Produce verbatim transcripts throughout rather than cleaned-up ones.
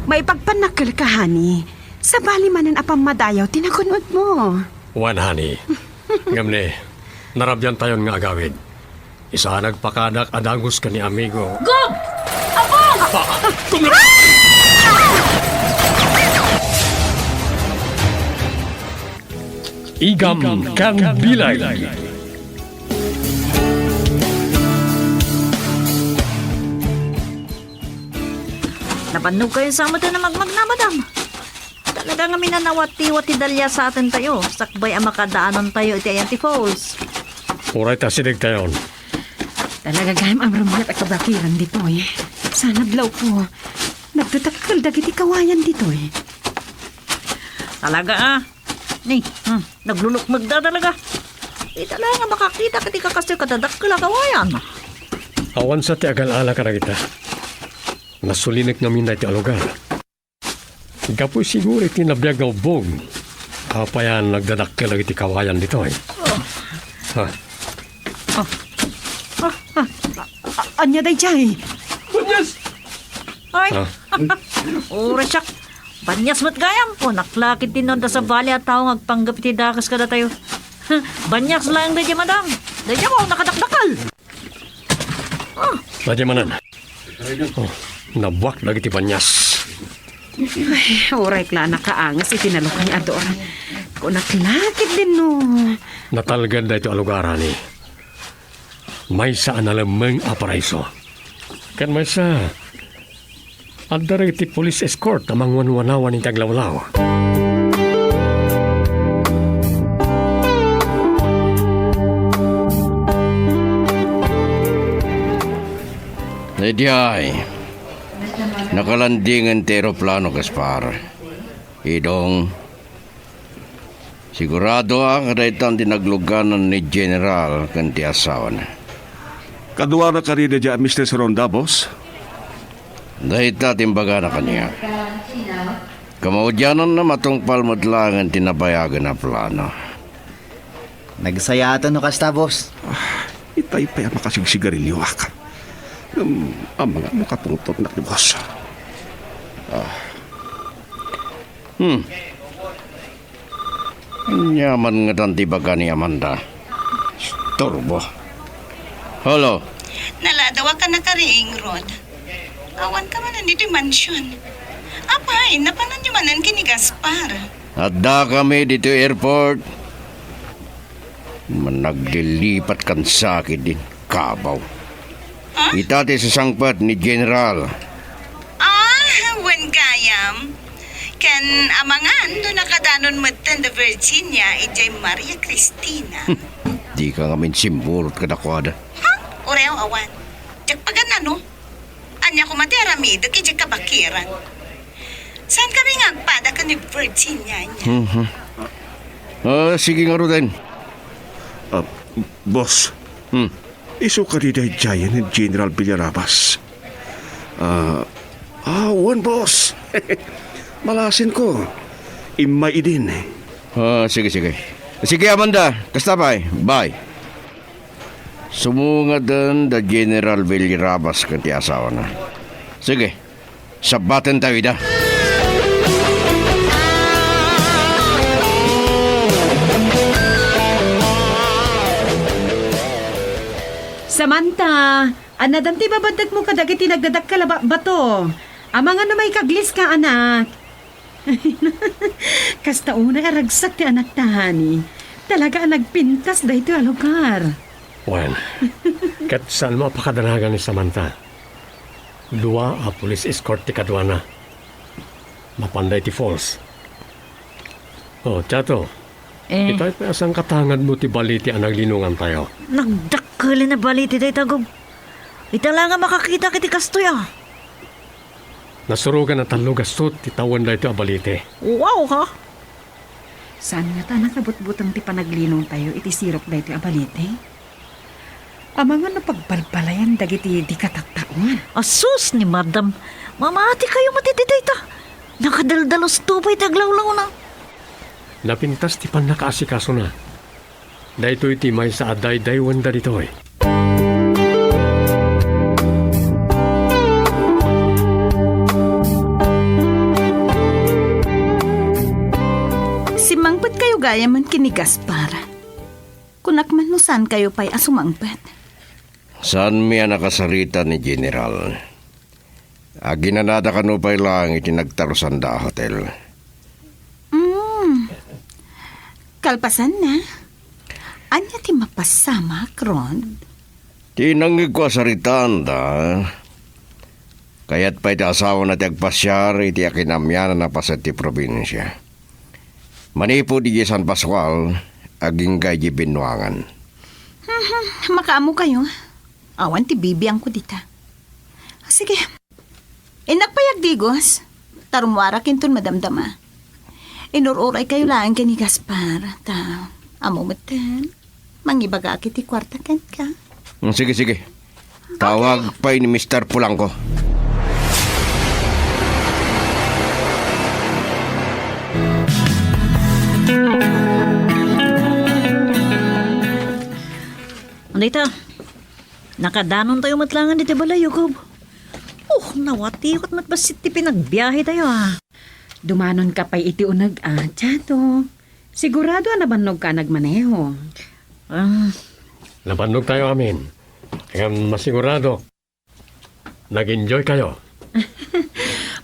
Maipagpannakkelka, honey. Sabali manen a pammadayaw ti nagun-odmo. Wen, honey. Ngem ni, narabiantayon nga agawid. Isa a nagpakadak a dagus ken ni amigo. Gob! Apong! Ah! Kumlum- Igam ken Bilay. Nabannokayon sa met a magmagna, madam. Talaga ngamin a nawatiwat ti daliasatentayo, sakbay a makadaanantayo iti Ayante Falls. Uray ta asidegtayon. Talaga gayam a rumigat a kabakiran ditoy. Sana blawko. Nagdadakkel dagiti kawayan ditoy. Talaga, ah. Ni, hmm, naglulukmegda talaga. Ita laeng a makakita iti kakastoy kadadakkel a kawayan. Awan sa ti agal-ala kadagita. Nasulinek ngamin daytoy a lugar. Gapu siguro iti nabiag nga ubbog. Apay a nagdadakkel dagiti kawayan ditoy? Oh. Ha? Oh. Ah, ah, ah, ania daydiay? Banyas! Ay. Ah. Uray siak. Banyas met gayam. Kunak la ket dinno adda sabali a tao nga agpanggep iti dagus kadatayo. Banyas laeng daydiay, madam. Daydiay, oh, nakadakdakkel. Ah. Daydiay manen. Oh, nabuak dagiti banyas. Ay, uray la nakaangas iti nalukong a dor. Kunak la ket dinno. Natalged daytoy a lugar, honey. Maysa a nalemmeng a paraiso. Ken maysa, adda dagiti police escort a mangwanwanawan iti aglawlaw. Daydiay, nakalandingen ti eroplano, Gaspar. Idong, sigurado a kadaytan ti nagluganan ni General ken ti asawana. Kaduana kadi daydiay a Mister Saronda, boss? Dayta ti imbagana kaniak. Kamaudiananna, matungpal met laengen ti nabayagen a plano. Nagsayaaten no kasta, boss. Ah, itay pay a makasigsigarilioak. Ngem, amangan no kapungtotnak ni boss. Ah. Hmm. Ania man ngatan ti ibaga ni Amanda? Istorbo. Hello? Naladaw a kanakariing, Rod. Awan ka manen ditoy mansion. Apay, napananyo manen ken ni Gaspar? Adda kami ditoy airport. Managlilipat kan sakit din. Kabaw. Ha? Ita ti sasangpet ni General. Ah, wen gayam. Ken amangan no nakadanon metten da Virginia idiay Maria Cristina. Dika ngamin simburot kadakuada. Ha? Uray awan. Diak pagan-ano? Ania koma ti aramidek idiay kabakiran? Saan kami nga agpada ken ni Virginia ania? Mhm. Ah, sige ngaruden. Ah, boss. Hmm. Isu kadi daydiay ni General Villarabas? Ah, ah, wen, boss. Malasinko. Immay idin. Ah, sige, sige. Sige, Amanda. Kasta pay. Bye. Sumungaden da General Villarabas ken ti asawana. Sige. Sabbatentayo ida. Samantha, annadan ti babaddegmo kadagiti nagdadakkel a ba-, bato. Amangan no maikaglis ka, anak. Kasta unay a ragsak ti anakta, honey. Talaga a nagpintas daytoy a lugar. Wen, ket saanmo a pakadanagan ni Samantha? Dua a police escort ti kaduana. Mapanda iti falls. Oh, Chato. Eh. Itay pay a sangkatangadmo ti balite a naglinongantayo. Nagdakkelen a balite dayta, Gob. Ita la nga makakita iti kastoy, ah. Nasurogan a tallo gasut ti tawen daytoy a balite. Wow, ha? Saan ngata a nakabutbuteng ti panaglinongtayo iti sirok daytoy a balite? Amangan no pagbalbalayan dagiti dika tattaoan. Asus ni Madam, mamatikayo met iti dayta. Nakadaldalusto pay ti aglawlawna. Napintas ti pannakaasikasona. Daytoy ti maysa a daydaywenda ditoy. Gayam man ken ni Gaspar. Kunak man no saankayo pay a sumangpet. Saanmi a nakasarita ni General. Aginanada kano pay laeng iti nagtarusanda a hotel. Mm. Kalpasanna, ania ti mapasamak, Rod? Ti nangngegko a saritaanda, kayat pay ti asawana ti agpasiar iti akinamianan a paset ti probinsia. Manipud idiay San Pascual, agingga idiay binuangan. Hmm, makaammokayo. Awan ti bibiangko dita. Sige. Innak pay agdigos. Ta rummuarak inton madamdama. Inur-uraykayo laeng ken ni Gaspar. Ta, ammo metten, mangibagaak iti kuarta kenka. Hmm, sige, sige. Tawag pay ni Mister Polanco. Ano ito? Nakadanontayo met laengen iti balay, Jacob. Oh, nawatiwat met bassit ti pinagbiahetayo, ah. Dumanonka pay iti uneg, ah, Chato. Sigurado a nabannogka a nagmaneho. Ah. Nabannogtayo amin. Ngem masigurado, nag-enjoykayo.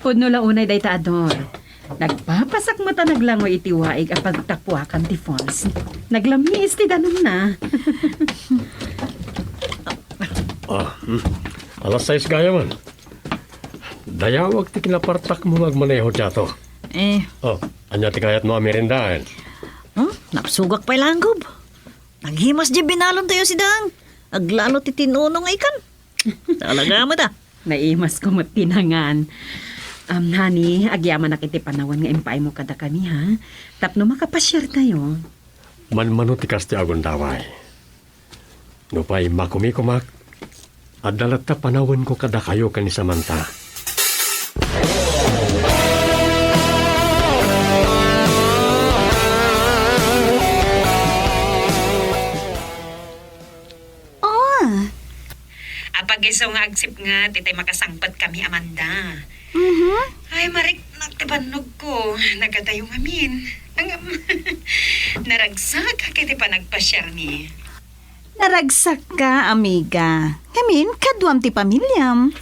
Pudno la unay dayta a Dor. Nagpapasak met a naglangoy iti waig a pagtapuakan ti falls. Naglammiis ti danonna. Ah, hmm. Alas sais gayam. Dayawak ti kinapartakmo nga agmaneho, Chato. Eh. Oh, ania ti kayatmo a meriendaen? Hmm? Napsugak pay laeng, Gob. Naghimas di binalontayo, sidang. Aglalo ti tinuno nga ikan. Talaga met, ah. Naimasko met ti nangan. Um, honey, agyamanak iti panawen nga impaaymo kadakami, ha? Tapno makapasiartayo. Manmano ti kas ti agundaway. Nupay makumikumak, adda latta panawenko kadakayo ken ni Samantha. Oh. Apag isu nga agsipnget itay makasangpetkami, Amanda. Mhm. Ay, mariknak ti bannogko. Nagadayo ngamin. Ngem, naragsak iti panagpasiarmi. Naragsakka, amiga. Ngamin, kaduam ti pamiliam.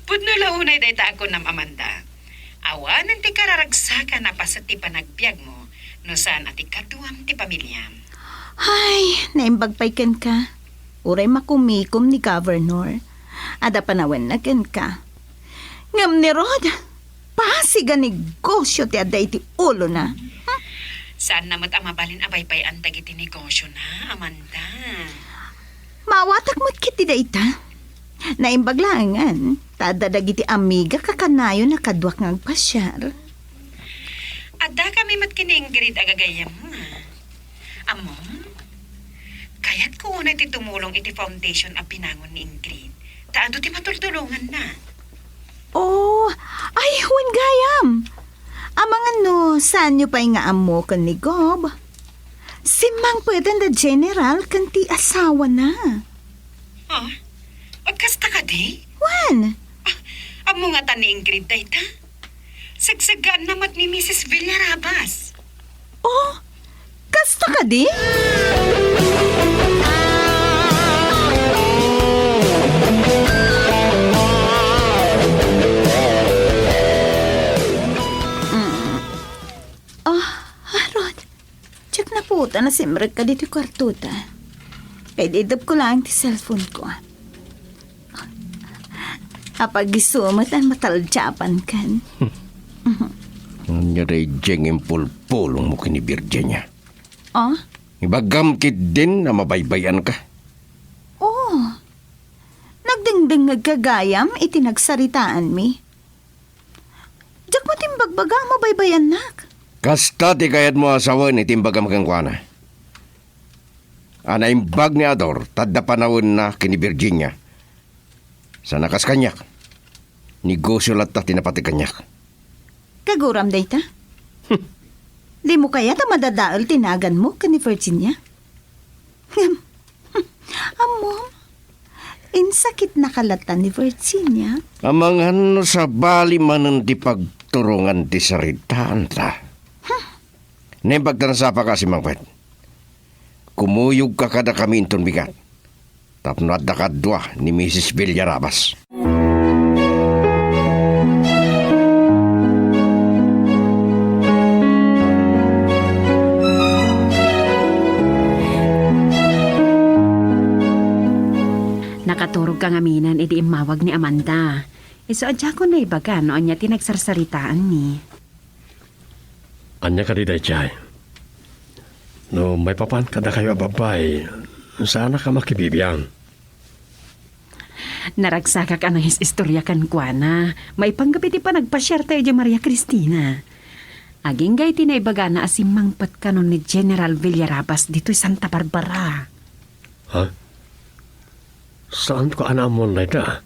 Pudno la unay dayta a kunam, Amanda. Awanen ti kararagsakan a paset ti panagbiagmo no saan a ti kaduam ti pamiliam. Ay, naimbag pay kenka. Uray makumikom ni Governor. Adda panawenna kenka. Ngem ni Rod, pasig a negosio ti adda iti ulona. Hmm? Saanna met a mabalin a baybay-an dagiti negosiona, Amanda. Maawatak met ketdi dayta. Naimbag laengen, ta adda dagiti amiga kakanayon a kaduak nga agpasiar. Addakami met ken ni Ingrid a gagayyemna. Ammom, kayatko unay ti tumulong iti foundation a binangon ni Ingrid, ta adu ti matultulonganna. Oh, ay, wen gayam. Amangan no saanyo pay nga ammo ken ni Gob. Simmangpeten da General ken ti asawana. Ah? Agkasta kadi? Wen. Ah, ammo ngata ni Ingrid dayta? Sagsaggaanna met ni Misis Villarabas. Oh, kasta kadi? Mm. Oh, Rod. Diak naputa a simrekka ditoy kuartota. Kay idepko laeng ti cellphone ko. Apag isu met a mataldiapan ken. Ania daydiay nga impulpulongmo ken ni Virginia? Ah? Ibagam ketdin a mabaybay-anka. Oh. Nagdengdengngegka gayam iti nagsaritaanmi. Diak met imbagbaga a mabaybay-annak. Kasta ti kayatmo a sawen iti imbagam kenkuana. A naimbag ni Ador, ta adda panawenna ken ni Virginia. Sana kas kaniak, negosio latta ti napateg kaniak. Kaguram dayta? Hmm. Dimo kayat a madadael ti naganmo ken ni Virginia? Ngem, ammom, insakitnaka latta ni Virginia? Amangan no sabali manen ti pagturongan ti saritaanta. Hmm. Naimbag ta nasapaka a simmangpet. Kumuyogka kadakami inton bigat, tapno adda kadua ni Misis Villarabas. Nakaturogka ngaminen idi immawag ni Amanda. Isu a diakon naibaga no ania ti nagsarsaritaanmi. Ania kadi daydiay? No maipapan kadakayo a babbai, saanak a makibibiang. Naragsakak a nangis-istorya kenkuana maipanggep iti panagpasiartayo idiay Maria Cristina. Agingga iti naibagana a simmangpet kanon ni General Villarabas ditoy Santa Barbara. Ha? Saanko a naammoan dayta.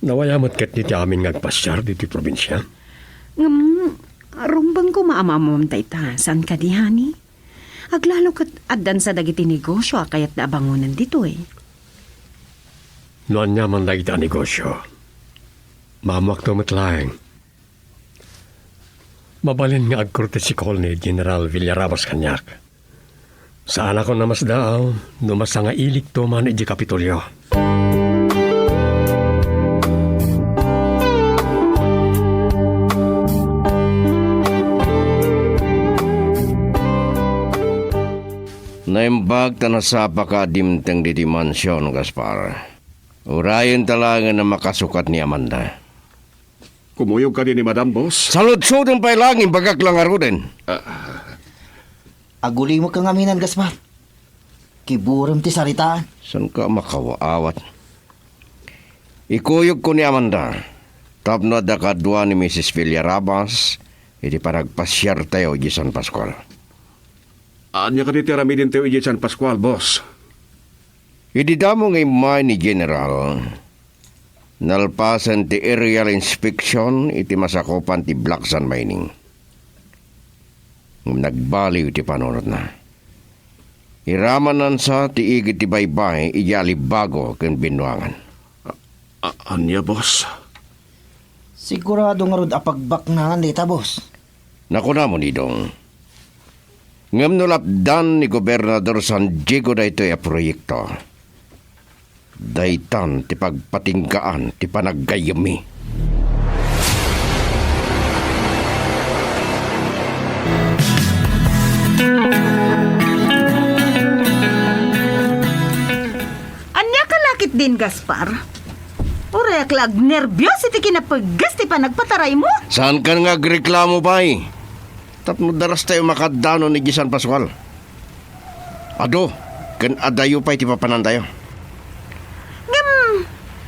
Nawaya met ketdi ti amin nga agpasiar ditoy probinsia. Ngem, rumbeng koma a maamuam dayta, saan kadi, honey? Aglalo ket addan sa dagiti negosio a kayatda a bangonen ditoy. No aniaman dagita a negosio, maamuakto met laeng. Mabalin nga agkurtesikol ni General Villarabas kaniak. Saanakon a masdaaw no masangailikto man idiay Kapitolio. Naimbag ta nasapaka a dimteng ditoy mansion, Gaspar. Urayenta laengen a makasukat ni Amanda. Kumuyog kadi ni Madam, boss? Saludsoden pay laeng, imbagak la ngaruden. Ah. Agulimekka ngaminen, Gaspar. Kiburem ti saritaan. Saanka makawa-awat? Ikuyogko ni Amanda tapno adda kadua ni Misis Villarabas iti panagpasiartayo idiay San Pascual. Ania kadi ti aramidentayo idiay San Pascual, boss? Idi damo nga immay ni General, nalpasen ti aerial inspection iti masakupan ti Black Sand Mining. Ngem nagbaliw ti panunotna. Iramannansa ti igid ti baybay idiay Alibago ken Binuangan. A-, a-, ania, boss? Sigurado ngarud a pagbaknangan dayta, boss. Nakunamon, Idong. Ngem no lapdan ni Gobernador San Diego daytoy a proyekto, daytan ti pagpatinggaan ti panaggayyemmi. Ania ka lakit din, Gaspar? Uray ak la agnerbios iti kinapigges ti panagpataraymo. Saankan nga agreklamo, bay? Tapno darastayo makaddanon idiay San Pascual. Adu ken adayo pay ti papanantayo. Ngem,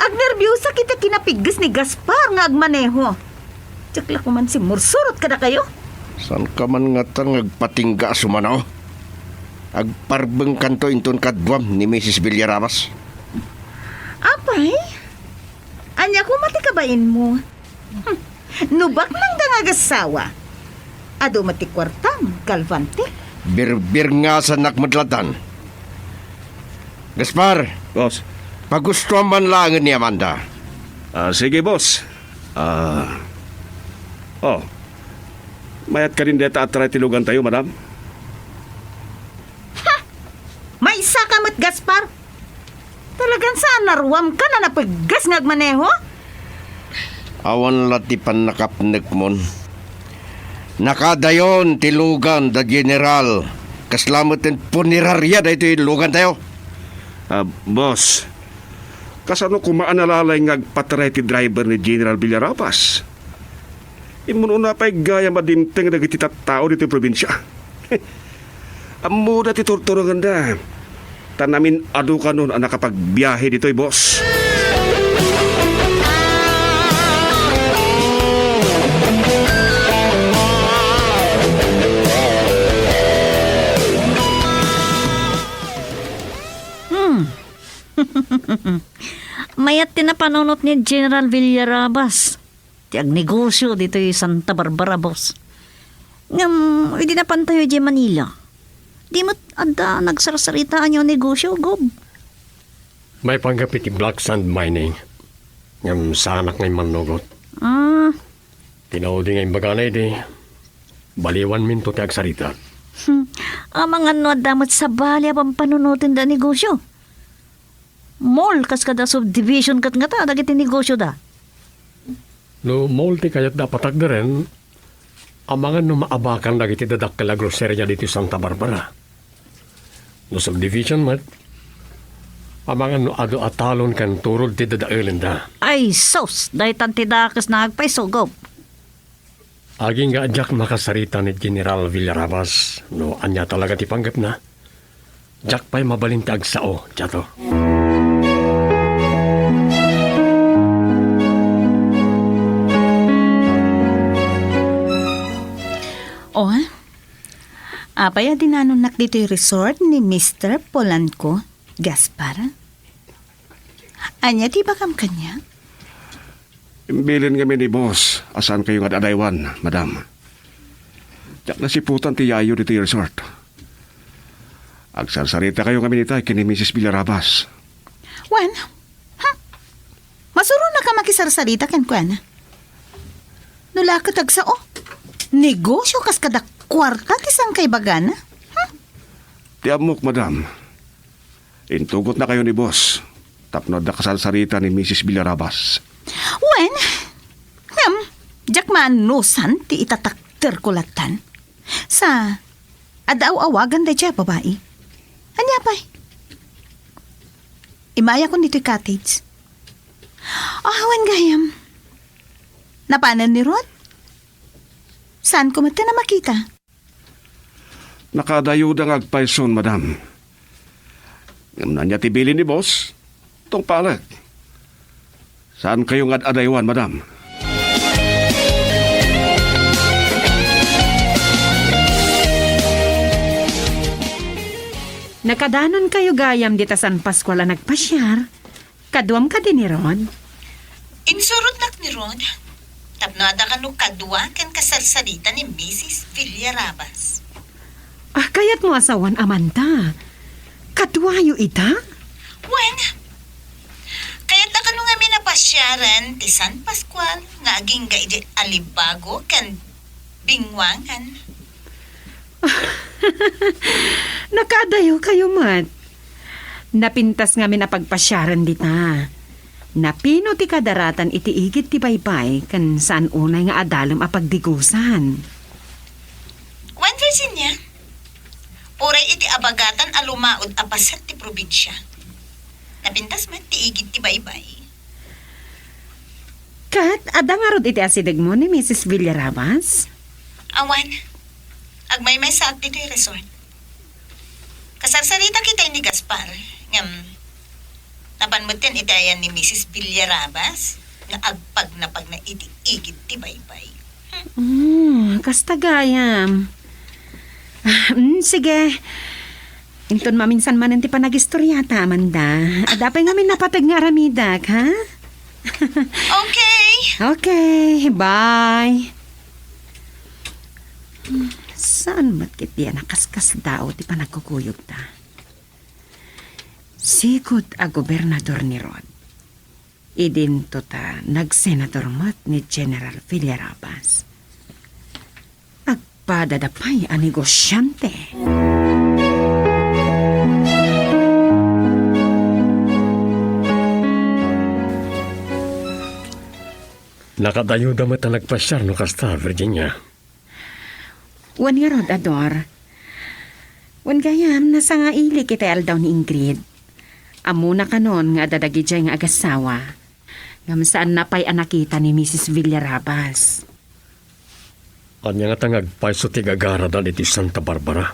agnerbiusak iti kinapigges ni Gaspar nga agmaneho. Diak la koman simmursurot kadakayo. Saanka man ngatan nga agpatingga a sumano? Agparbengkanto inton kaduam ni Misis Villarabas. Apay? Ania koma ti kabainmo? Hmm. No baknangda nga agassawa, adu met ti kuartam, Galvante. Birbirngasanak met lattan. Gaspar! Boss. Pagustoam man laengen ni Amanda. Ah, sige, boss. Ah, oh. Mayat kadin dayta a taray ti lugantayo, madam? Ha! Maysaka met, Gaspar! Talagan saan a ruamkan a napigges nga agmaneho? Awan la ti pannakapnekmon. Nakadayon ti lugan da General. Kasla met ti puneraria daytoy lugantayo. Ah, boss, kasano koma a nalalay nga agpataray ti driver ni General Villarabas? Immun-una pay gayam a dimteng dagiti tattao ditoy probinsia. Ammoda ti turturongenda. Ta namin-adu kanon a nakapagbiahe ditoy, boss. Hmm. Mayat ti napanunot ni General Villarabas ti agnegosio ditoy Santa Barbara, boss. Ngem, idi napantayo idiay Manila, di met adda nagsarsaritaanyo a negosio, Gob? Maipanggep iti black sand mining. Ngem saanak nga immannugot. Ah. Ti naudi nga imbagana idi, Baliwanminto ti agsarita. Hmm. Amangan no adda met sabali a pampanunotenda a negosio. Mall kas kada subdivision ket ngata dagiti negosioda. No mall ti kayatda a patakderen, amangan no maabakan dagiti dadakkel a groceria ditoy Santa Barbara. No subdivision met, amangan no adu a talon ken turod ti dadaelenda. Ay, sus! Daytan ti dakes nga agpaisugop. Agingga a diak makasarita ni General Villarabas no ania talaga ti panggepna. Diak pay mabalin ti agsao, Chato. O, apay a dinanonnak ditoy resort ni Mister Polanco, Gaspar? Ania ti ibagam kaniak? Imbilin ngamin ni boss a saankayo nga ad-adaywan, madam. Diak nasiputan ti yaayyo ditoy resort. Agsarsaritakayo ngamin ita ken ni Misis Villarabas. Wen, hmm, masuronak a makisarsarita kenkuana. No la ket agsao, negosio kas kada kuarta ti saan kaibagana. Hmm? Ti ammok, madam. Intugotnakayo ni boss tapno adda kasarsarita ni Misis Villarabas. Wen, ngem, diak maanusan ti itatakderko lattan. Sa, adda aw-awagan daydiay a babai. Ania pay? Immayakon ditoy cottage. Ah, wen gayam. Napanen ni Rod? Saanko met a makita? Nakadayoda nga agpayson, madam. Ngem no ania ti bilin ni boss, tungpalek. Saankayo nga ad-adaywan, madam. Nakadanonkayo gayam dita San Pascual a nagpasiar? Kaduam kadi ni Rod? Insurotnak ni Rod tapno adda kano kadua ken kasarsarita ni Misis Villarabas. Ah, kayatmo a sawen, Amanda? Kaduayo ita? Wen, kayatda kano ngamin a pasiaren ti San Pascual nga agingga idiay Alibago ken Binguangan. Nakadayokayo met. Napintas ngamin a pagpasiaren dita. Napino ti kadaratan iti igid ti baybay ken saan unay nga adalem a pagdigosan. Wen, Virginia, uray iti abagatan a lumaud a paset ti probinsia, napintas met ti igid ti baybay. Ket adda ngarud iti asidegmo ni Misis Villarabas? Awan. Agmaymaysaak ditoy resort. Kasarsarita kita ni Gaspar, ngem napan metten iti ayan ni Misis Villarabas nga agpagnapagna iti igid ti baybay. Hmm, kasta gayam. Ah, mm, sige. Inton maminsan manen ti panagistoriata, Amanda. Adda pay ngamin napateg nga aramidek, ha? Okay. Okay, bye. Hmm, saan met ketdi a nakaskasdaaw ti panagkukuyogda? Sigud a gobernador ni Rod. Idinto ta nagsenador met ni General Villarabas. Agpadada pay a negosiante. Nakadayoda met a nagpasiar no kasta, Virginia. Wen ngarud, Ador. Wen gayam, nasangailik itay aldaw ni Ingrid. Ammona kanon nga adda dagidiay nga agassawa. Ngem saanna pay a nakita ni Misis Villarabas. Ania ngata nga agpayso ti gagarada ditoy Santa Barbara?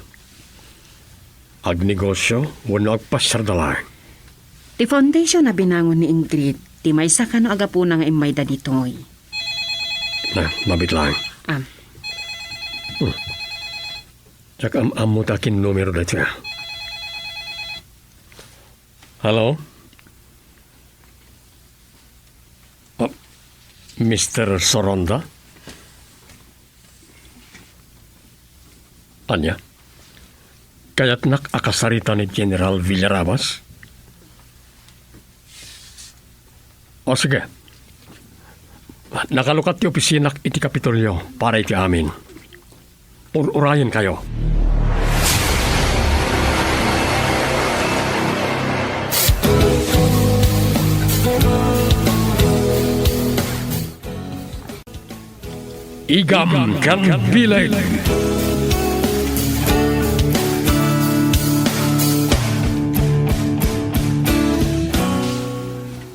Agnegosio wenno agpasiarda laeng? Ti foundation a binangon ni Ingrid, ti maysa kano a gapuna nga immayda ditoy. Na, mabit laeng. Am. Hmm. Diak am-ammo ta akin numero daytoy. Hello? Ah, Mister Soronda? Ania? Kayatnak a kasarita ni General Villarabas? O, sige. Nakalukat ti opisinak iti Kapitolyo para iti amin. Ur-urayenkayo. Igam ken bileg.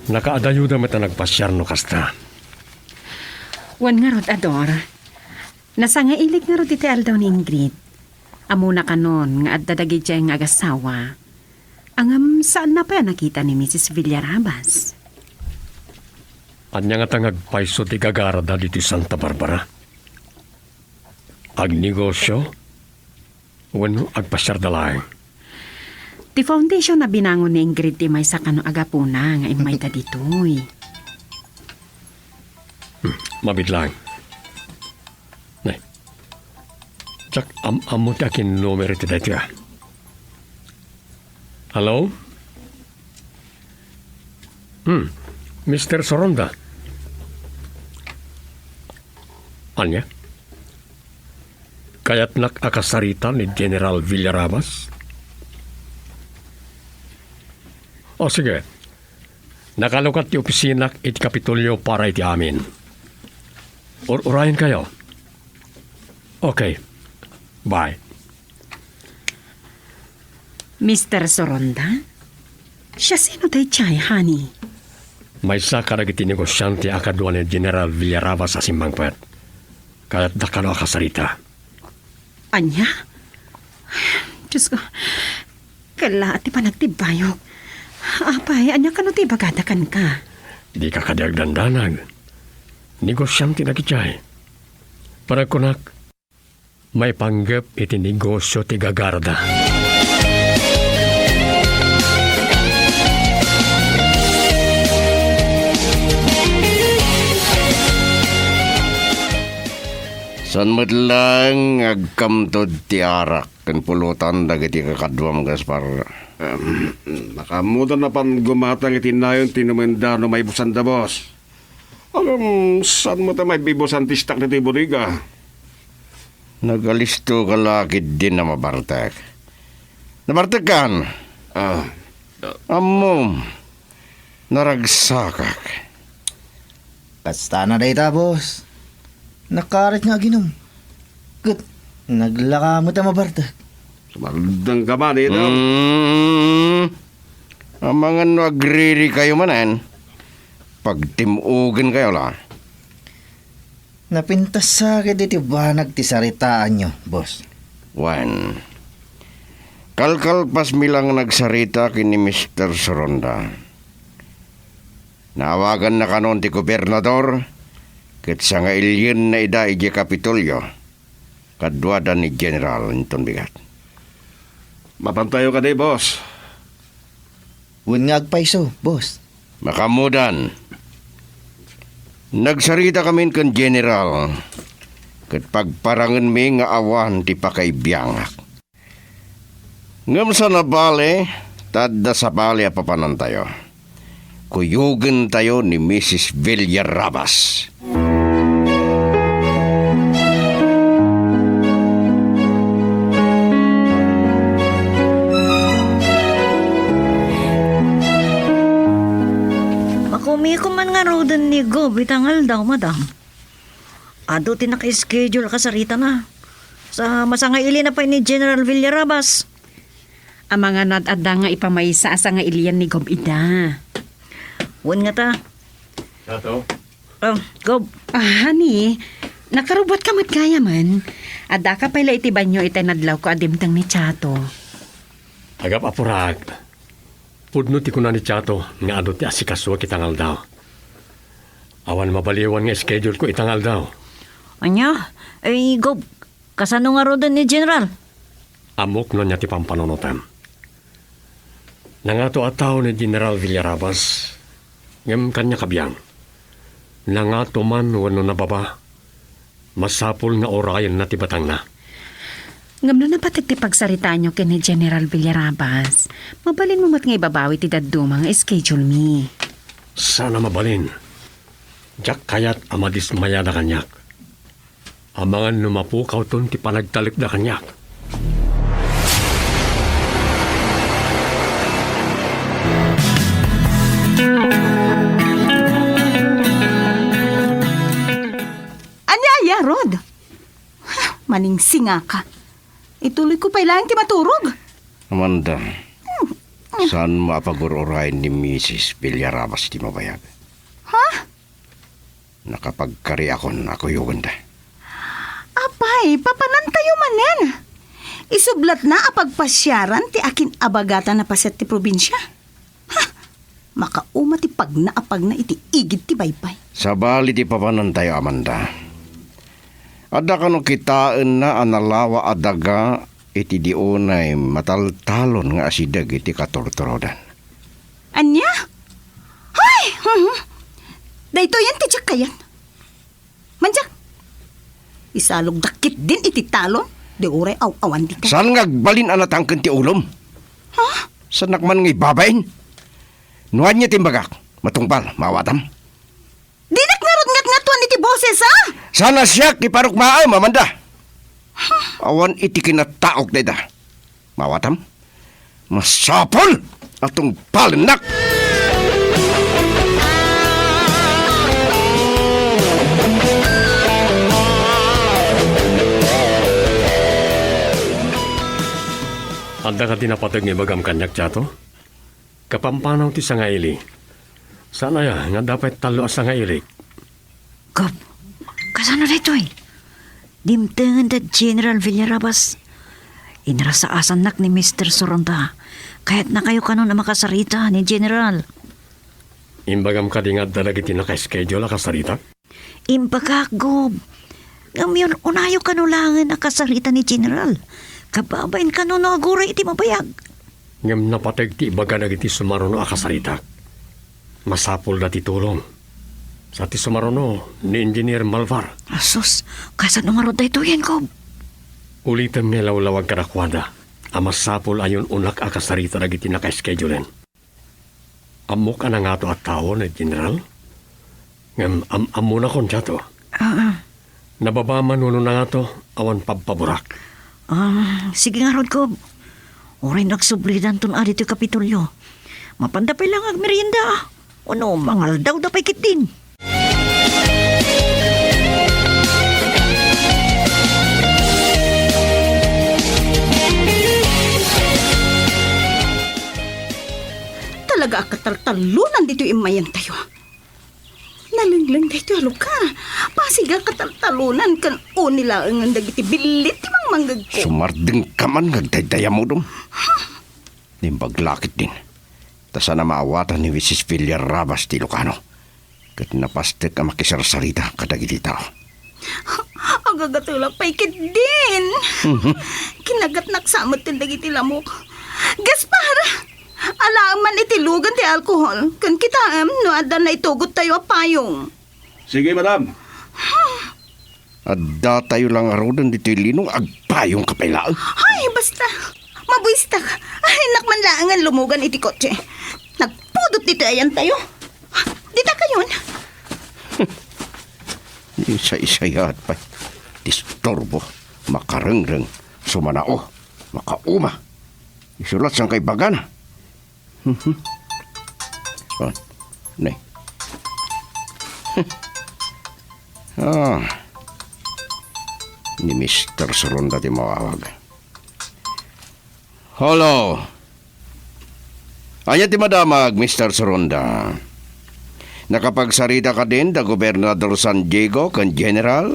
Nakaadayo da met a nagpasiar no kasta. Wen ngarud, Ador. Nasangailik ngarud iti aldaw ni Ingrid. Ammona kanon nga adda dagidiay nga agasawa. Ngem saanna pay a nakita ni Misis Villarabas. Ania ngata nga agpayso ti gagarada ditoy Santa Barbara? Agnegosio? Wenno agpasiarda laeng? Ti foundation a binangon ni Ingrid ti maysa kano a gapuna nga immayda ditoy. Hmm, mabiit laeng. Nay, diak am-ammo ti akin numero iti daytoy, a. Hello? Hmm, Mister Soronda? Ania? Kayatnak a kasarita ni General Villarabas? O, sige. Nakalukat ti opisinak iti Kapitolyo para iti amin. Ur-urayenkayo. Okay. Bye. Mister Soronda? Siasino daydiay, honey? Maysa kadagiti negosiante a kadua ni General Villarabas a simmangpet. Kayatda kano a kasarita. Ania? Diyos ko, kella ti panagtibbayok. Apay, ania kano ti ibagada kenka? Dika kadi agdandanag. Negosiante dagidiay. Panagkunak, maipanggep iti negosio ti gagarada. Saan met laeng nga agkamtod ti arak ken pulutan dagiti kakaduam, Gaspar? Em, nakaammoda a napan gumatang iti nayon ti numenda no maibusanda, boss. Ngem, saan met a maibibusan ti stock ditoy bodega? Nagalisto ka la ketdin a mabartek. Nabartekkan? Ah. Ammom, naragsakak. Kasta na dayta, boss. Nakarit nga aginom. Ket naglaka met a mabartek. Sumardeng ka man, ito. Hmm. Amangan no agririkayo manen, pagtim-ogenkayo la. Napintasak iti banag ti saritaanyo, boss. Wen, kalkalpasmi la nga nagsarita ken ni Mister Soronda. Naawaganna kanon ti gobernador ket sangailienna ida idiay Kapitolyo. Kaduada ni General inton bigat. Mapantayo kadi, boss? Wen nga agpayso, boss. Makaammodan. Nagsaritakamin ken General ket pagparangenmi nga awan ti pakaibiangak. Ngem saan a bale, ta adda sabali a papanantayo. Kuyogentayo ni Misis Villarabas. Makumiko man ngaruden ni Gob ita nga aldaw, madam. Adu ti naka-schedule a kasaritana. Sa masangailina pay ni General Villarabas. Amangan no ad-adda nga ipamaysa a sangailian ni Gob ida. Wen ngata. Chato? Oh, Gob. Ah, honey, nakarubuatka met gayamen. Addaka pay la iti banio itay nadlawko a dimteng ni Chato. Agap-apurak. Pudno ti kuna ni Chato nga adu ti asikasuak ita nga aldaw. Awan mabaliwan nga schedule ko ita nga aldaw. Ania? Ay, Gob, kasano ngaruden ni General? Ammok no ania ti pampanunotem. Nangato a tao ni General Villarabas, ngem kaniak a biang. Nangato man wenno nababa, masapul nga urayenna ti batangna. Ngem no napateg ti pagsaritaanyo ken ni General Villarabas, mabalinmo met nga ibabawi ti dadduma nga schedule mi. Saan a mabalin. Diak kayat a madismayada kaniak. Amangan no mapukawton ti panagtalekda kaniak. Ania aya, Rod? Huh, maningsingaka. Ituloyko pay laeng ti maturog. Amanda, hmm, saan mo a pagur-urayen ni Misis Villarabas ti mabayag? Ha? Nakapagkariakon a kuyogenda. Apay, papanantayo manen. Isublatna a pagpasiaran ti akin-abagatan a paset ti probinsia. Ha! Makauma ti pagnaapagna iti igid ti baybay. Sabali ti papanantayo, Amanda. Adda kano kitaenna a nalawa a daga iti di unay mataltalon nga asideg iti katurturodan. Ania? Hay! Mhm. Daytoyen ti diak kayat. Mandiak. Isalogdak ketdin iti talon, di uray aw-awan dita. Saan nga agbalin a natangken ti ulom? Ha? Saanak man nga ibabain? No ania ti imbagak, matungpal, maawatam? Dinak ngarud ngatngatuan iti boses, ha? Saan a siak ti parukmaem, Amanda? Awan iti kinataok dayta. Maawatam? Masapul a tungpalennak! Adda kadi napateg nga ibagam kaniak, Chato? Kapampanaw ti sangaili. Saan aya nga adda pay tallo a sangailik? Gob, kasano daytoy? Dimtengen da General Villarabas. Inrasaasannak ni Mister Soronda. Kayatnakayo kanon a makasarita ni General. Imbagam kadi nga adda dagiti naka-schedule a kasarita? Imbagak, Gob. Ngem yun, unayo kano laengen a kasarita ni General. Kababain kano no aguray iti mabayag. Ngem napateg ti ibaga dagiti sumaruno a kasaritak. Masapulda ti tulong. Sa ti sumaruno ni Engineer Malvar. Asus, kasano ngarud daytoyen, Gob? Ulitem nga ilawlawag kadakuada a masapul a yun-unak a kasarita dagiti naka-schedulen. Ammok a nangato a tao ni General. Ngem am-, ammonakon, Chato. Ah, ah. Nababa man wenno nangato, awan pabpaborak. Ah, sige ngarud, Gob. Uray nagsublidanton a ditoy Kapitolyo. Mapanda pay laeng agmerienda, ah. Wenno mangaldawda pay ketdin. Talaga a kataltalonan ditoy immayantayo. Nalengleng daytoy a lugar. Pasig a kataltalonan ken uni laengen dagiti billit ti mangmanggegko. Sumardengka man nga agdaydayammodom. Naimbag la ketdin. Ta saan a maawatan ni Misis Villarabas ti Ilocano. Ket napastek a makisarsarita kadagiti tao. Agagatelak pay ketdin. Mhm. Kinagatnak sa met dagiti lamok. Gaspar! Alaem man iti lugan ti alkohol, ken kitaem no adda naitugottayo a payong. Sige, madam. Addatayo la ngaruden ditoy lino, agpayongka pay laeng. Ay, basta. Mabuistak. Ay, nak man laengen lumugan iti kotse. Nagpudot ditoy ayantayo. Dita kayon. Isa-isayat pay. Disturbo. Makarengreng. Sumanao. Makauma. Isulat saan kaibagan. Mhm. Oh, ne. Ah. Ni Mister Soronda ti mawawag. Hello. Ania ti madamag, Mister Soronda? Nakapagsarita kadin da Gobernador San Diego ken General?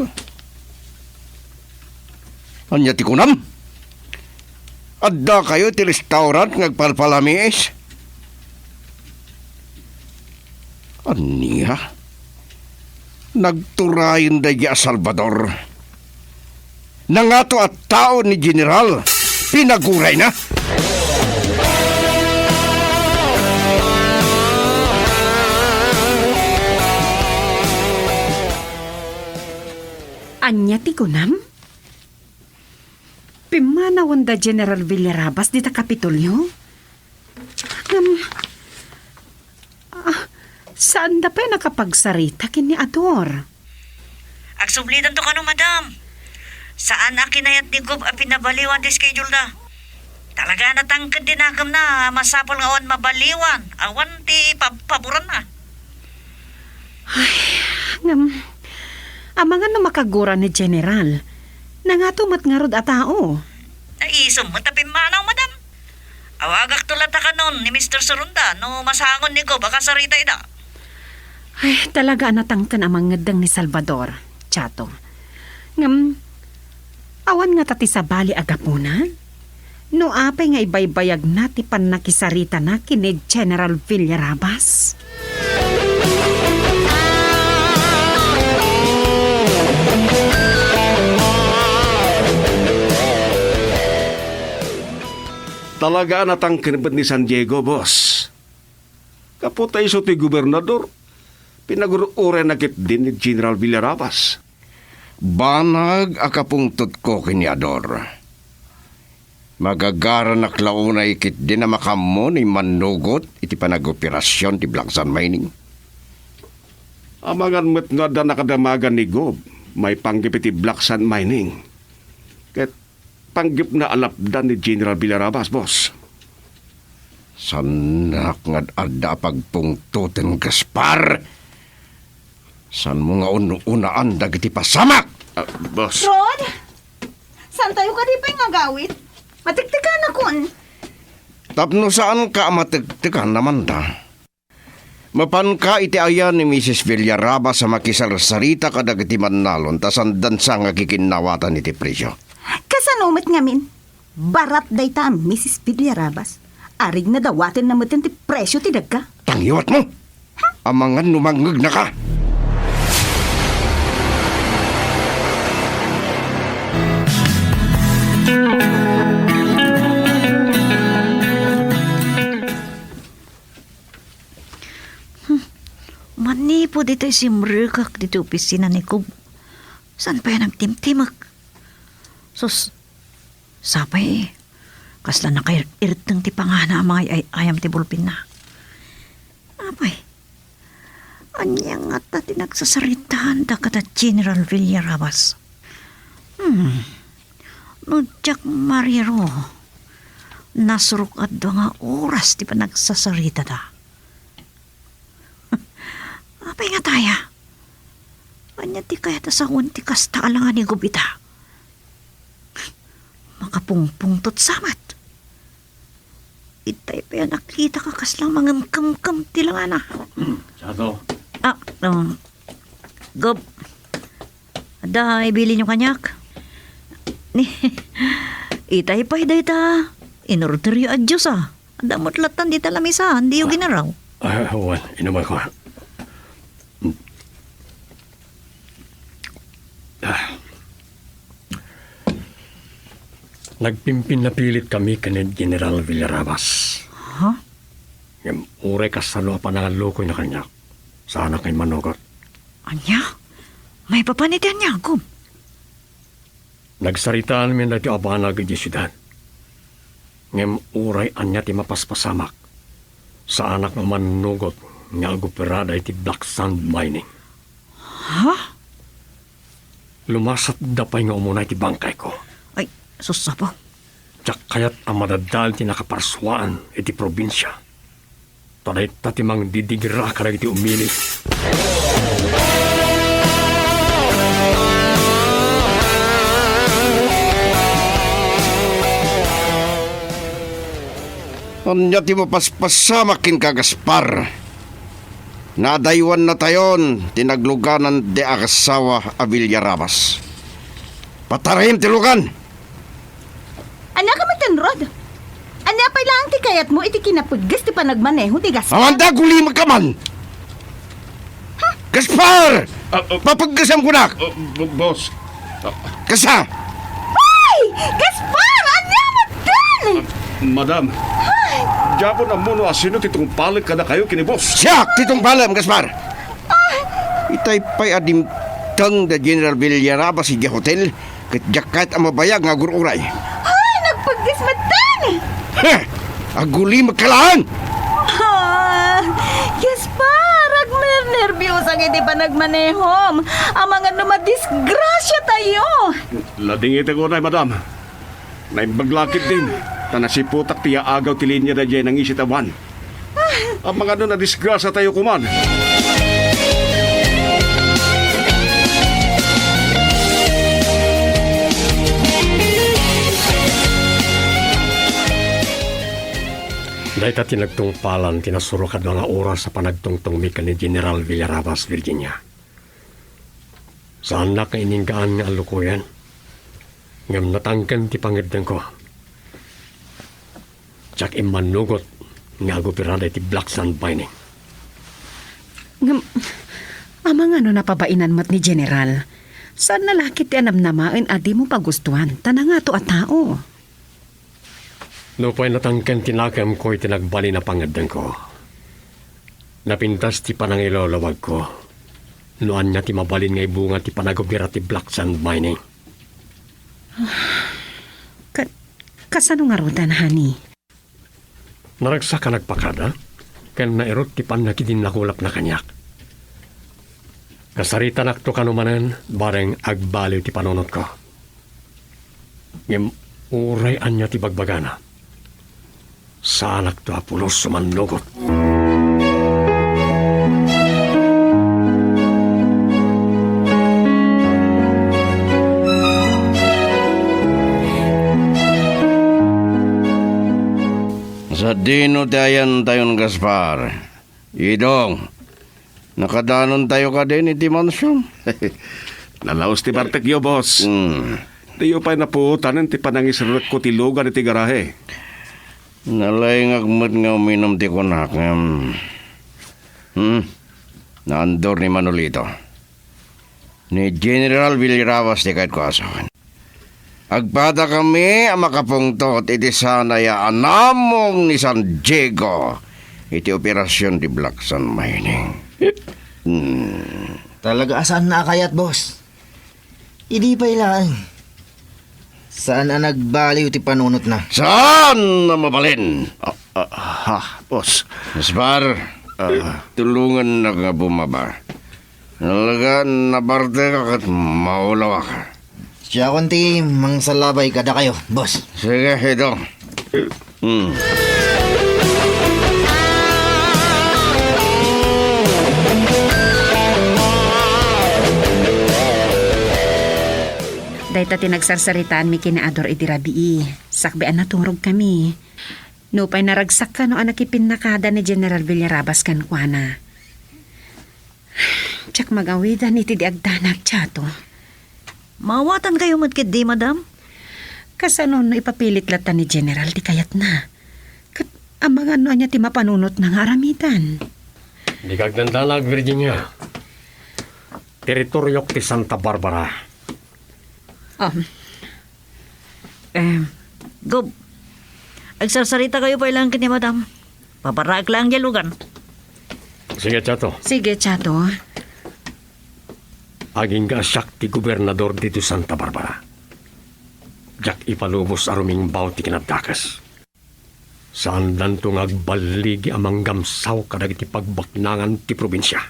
Ania ti kunam? Addakayo ti restaurant nga agpalpalamiis? Ania? Nagturayen daydi a Salvador. Nangato a tao ni General. Pinagurayna. Ania ti kunam? Pimmanawen da General Villarabas dita Kapitolyo? Ngem, ah, saanda pay nakapagsarita ken ni Ador. Agsublidanto kano, madam. Saan a kinayat ni Gob a pinabaliwan ti schedule da. Talaga a natangked ti nakemna a masapul nga awan mabaliwan, awan ti pabpaboranna. Ngem, amangan no makagura ni General. Nangato met ngarud a tao. Naisom met a pimmanaw, madam. Awagakto latta kanon ni Mister Surunda no masangon ni Gob a kasarita ida. Ay, talaga a natangken a mangeddeng ni Salvador, Chato. Ngem, awan ngata ti sabali a gapuna? No apay nga ibaybayagna ti pannakisaritana ken ni General Villarabas? Talaga a natangken met ni San Diego, boss. Gapu ta isu ti gobernador, pinagur-urayna ketdi ni General Villarabas. Banag a kapungtotko ken ni Ador. Magagaranak la unay ketdin a makaammo no immannugot iti panagoperasion ti Black Sand Mining. Amangan met no adda nakadamagan ni Gob maipanggep iti Black Sand Mining. Ket panggepna a lapdan ni General Villarabas, boss. Saannak nga ad-adda a pagpungtoten, Gaspar. Saanmo nga un-unaan dagiti pasamak? Ah, boss. Rod? Saantayo kadi pay nga agawid? Matektekanakon. Tapno saanka a matektekan, Amanda, mapanka iti ayan ni Misis Villarabas a makisarsarita kadagiti mannalon ta saan dansa nga kikinnawatan iti presio. Kasano met ngamin? Barat dayta a Misis Villarabas. Arigna dawatenna meten ti presio ti dagga. Tangiwatmo! Amangan no mangngegnaka! Hmm. Manipud ditoy simrekak ditoy opisina ni Gob, saan pay a nagtimtimek? Sus, sapay, kasla nakair-, irteng ti pangana a mangay-ay-ayam ti bulpenna. Apay, ania ngata ti nagsasaritaanda kada General Villarabas? Hmm, no diak mariro, nasurok a dua nga oras ti panagsasaritada. Apay nga taya? Ania ti kayat a sawen ti kasta a langa ni Gob ita? Makapungpungtot sa met. Itay pay a nakitaka kasla mangimkemkem ti langana. Chato. Ah, um, Gob. Adda ibilinyo kaniak? Ni, itay pay dayta inorderyo a juice, a. Adda met lattan dita lamesa, diyo ginaraw? Ah, wen, inumanko. Ah. Nagpimpinnapilit kami ken ni General Villarabas. Ha? Ngem uray kasano a panangallukoyna kaniak, saanak nga immanugot. Ania? Maipapan iti ania, Gob? Nagsaritaanmi daytoy a banag idiay siudad. Ngem uray ania ti mapaspasamak, saanak nga mannugot nga agoperada iti Black Sand Mining. Ha? Lumasatda pay nga umuna iti bangkayko. Ay, sus, Apo. Diak kayat a madadael ti nakaparsuaan iti probinsia. Ta dayta ti mangdidigra kadagiti umili. Ania ti mapaspasamak kenka, Gaspar? Nadaywannatayon ti nagluganan ti agassawa a Villarabas. Patarayem ti lugan! Ania ka met, Rod? Ania pay laeng ti kayatmo iti kinapegges ti panagmaneho ti Gaspar? Awan ta, agulimekka man! Ha? Gaspar! Ah, ah. Papeggesem kunak! Ah, b-, boss. Ah. Kasta! Ay! Gaspar! Ania met dayta? Ah, madam, ay! Diak ammo no asino ti tungpalek kadakayo ken ni boss. Siak ti tungpalem, Gaspar! Ay! Itay pay a dimteng da General Villarabas idiay hotel, ket diak kayat a mabayag nga agur-uray. Ay, nagpegges met dayta! Heh! Agulimekka laeng! Ah, Gaspar, agnernerbi Usag iti panagmanehom. Amangan no madisgrasiatayo. Ladingitek unay, madam. Naimbag la ketdin, ta nasiputak ti yaagaw ti linia daydiay nangisit a van. Amangan no nadisgrasiatayo koman. Dayta ti nagtungpalan ti nasurok a dua nga oras a panagtungtongmi ken ni General Villarabas, Virginia. Saannak nga ininggaan nga allukoyen, ngem natangken ti pangeddengko. Diak immannugot nga agopera daytoy Black Sand Mining. Ngem, amangan no napabainan met ni General? Saanna la ket ti anamnamaen a dimo pagustuan, ta nangato a tao. Nupay natangken ti nakemko iti nagbalin a pangeddengko, napintas ti panangilawlawagko no ania ti mabalin nga ibunga ti panagopera ti Black Sand Mining. Ka-, kasano ngaruden, honey? Naragsak a nagpakada, ken nairut ti pannakidinnakulapna kaniak. Kasaritanakto kano manen, bareng agbaliw ti panunotko. Ngem uray ania ti bagbagana, saanakto a pulos sumannugot. Sadino ti ayantayon, Gaspar? Idong, nakadanontayo kadin iti mansion? Nalaus ti bartekyo, boss. Hmm. Diyo pay napuotanen ti panangisrekko ti lugan iti garahe. Nalaingak met nga uminum ti kunak, ngem, hmm, naandor ni Manolito. Ni General Villarabas ti kayatko a sawen. Agpadakami a makapungtot iti sanay a anamong ni San Diego iti operasion ti Black Sand Mining. Hmm. Talaga a saanna a kayat, boss. Idi pay laeng. Saan a nagbaliw ti panunotna. Saan a mabalin? Ah, ah, ha, boss. Gaspar, ah, tulongannak nga bumaba. Talaga, nabartek ket maulawak. Siakon ti mangsalabay kadakayo, boss. Sige, Idong. Hmm. Dayta ti nagsarsaritaanmi ken ni Ador idi rabii, sakbay a naturogkami. Nupay naragsak kano a nakipinnakada ni General Villarabas kenkuana. Diak magawidan iti di agdanag, Chato. Maawatankayo met ketdi, madam? Kasano no ipapilit latta ni General ti kayatna? Ket amangan no ania ti mapanunotna nga aramidan? Di ka agdandanag, Virginia. Teritoriok ti Santa Barbara. Um, eh, Gob, agsarsaritakayo pay laeng ken ni Madam. Paparaek laeng diay lugan. Sige, Chato. Sige, Chato. Agingga a siak ti gobernador ditoy Santa Barbara. Diak ipalubos a rumingbaw ti kinadakes. Saandanto nga agballigi a manggamsaw kadagiti pagbaknangan ti probinsia.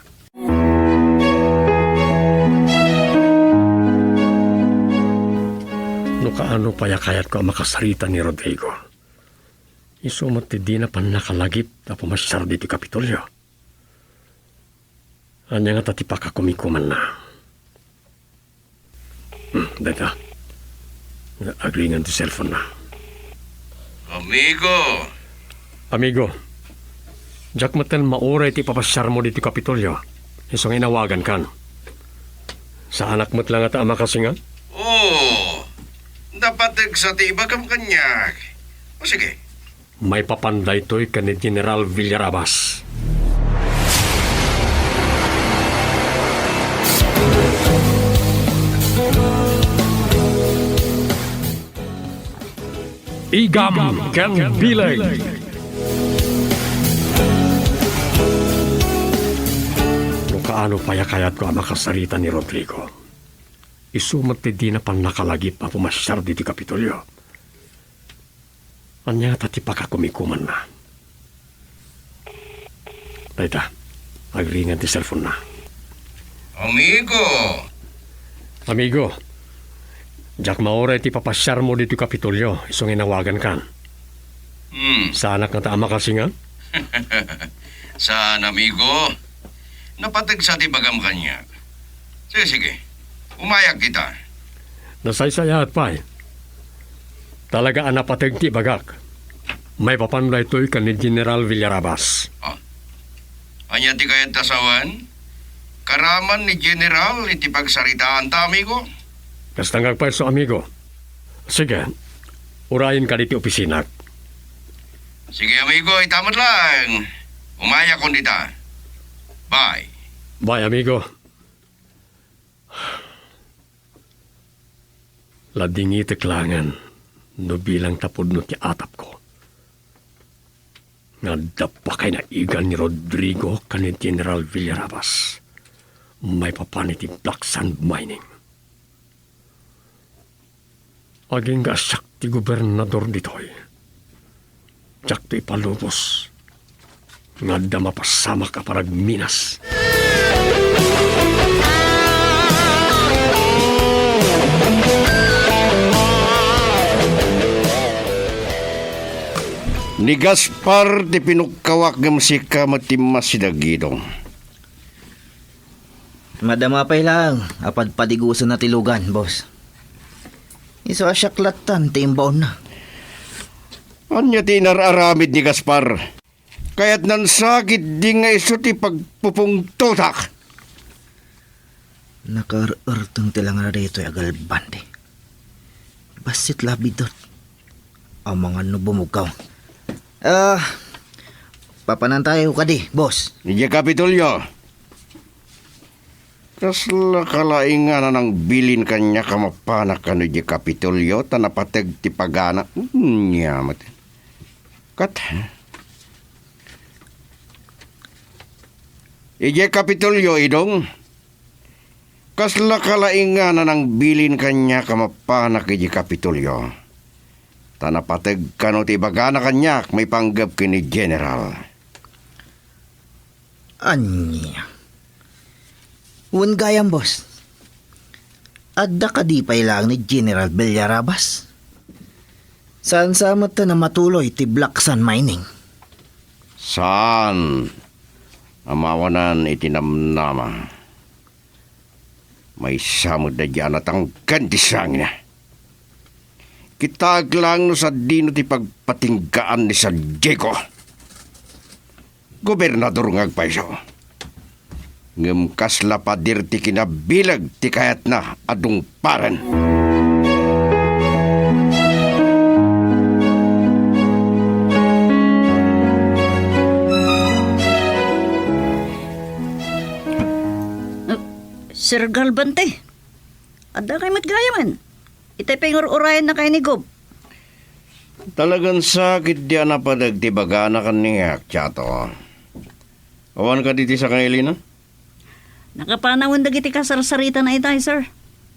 No kaano pay a kayatko a makasarita ni Rodrigo, isu met ti dina pannakalagip a pumasiar ditoy Kapitolio. Ania ngata ti pakakumikumanna? Hmm, dayta. Agringan ti cellphone-na. Amigo! Amigo, diak metten mauray ti ipapasiarmo ditoy Kapitolio. Isu nga inawagankan. Saanak met la ngata a makasinga? Oo. Napateg sa ti ibagam kaniak. O sige, maipapan daytoy ken ni General Villarabas. Igam ken Bilay. No kaano pay a kayatko a makasarita ni Rodrigo, isu met ti dina pannakalagip a pumasiar ditoy Kapitolio. Ania ngata ti pakakumikumanna? Dayta, agringan ti cellphone-na. Amigo! Amigo, diak mauray ti papasiarmo ditoy Kapitolyo, isu nga inawagankan. Hmm. Saanak ngata a makasingan? Saan, amigo. Napateg sa ti bagam kaniak. Sige, sige. Umayak kita. Nasaysayaat pay. Talaga a napateg ti ibagak. Maipapan daytoy ken ni General Villarabas. Ah. Ania ti kayat ta sawen? Karaman ni General iti pagsaritaanta, amigo? Kasta nga agpayso, amigo. Sige, urayen ka ditoy opisinak. Sige, amigo, ita met laeng. Umayakon dita. Bye. Bye, amigo. Ladingitek laengen no bilang ta pudno ti atapko nga adda pakainaigan ni Rodrigo ken ni General Villarabas maipapan iti Black Sand Mining. Agingga a siak ti gobernador ditoy, diakto ipalubos nga adda mapasamak a panagminas. Ni Gaspar ti pinukkawak ngem sika met ti masidagidong. Madama pay laeng a padpadigosenna ti lugan, boss. Isu a siak lattan ti imbaonna. Ania ti inar-aramid ni Gaspar? Kayatnan sa ketdi nga isu ti pagpupungtotak. Nakaer-erteng ti langara daytoy a galbante. Bassit la a biddut. Amangan no bumugkaw. Ah, papanantayo kadi, boss. Idiay Kapitolyo. Kasla kalaingan a nangbilin kaniak a mapanak kano idiay Kapitolyo ta napateg ti pagana. Ania met. Kat, idiay Kapitolyo, Idong. Kasla kalaingan a nangbilin kaniak a mapanak idiay Kapitolyo. Ta napateg kano ti ibagana kaniak maipanggep ken ni General. Ania? Wen gayam, boss. Adda kadi pay laeng ni General Villarabas? Saan sa met ta namatuloy ti Black Sand Mining? Saan a mawanan iti namnama. Maysa met daydiay a natangken ti sangina. Kitaek laeng no sadino ti pagpatinggaan ni San Diego. Gobernador nga agpayso. Ngem kasla pader ti kinabileg ti kayatna a dungparen. Sir Galbante, adda kay met gayamen. Itay pay nga ur-urayenna kay ni Gob. Talagan sakit di a napateg ti bagana kaniak, Chato. Awan kadi ti sakailinan? Nakapanawen dagiti kasarsaritana itay, sir.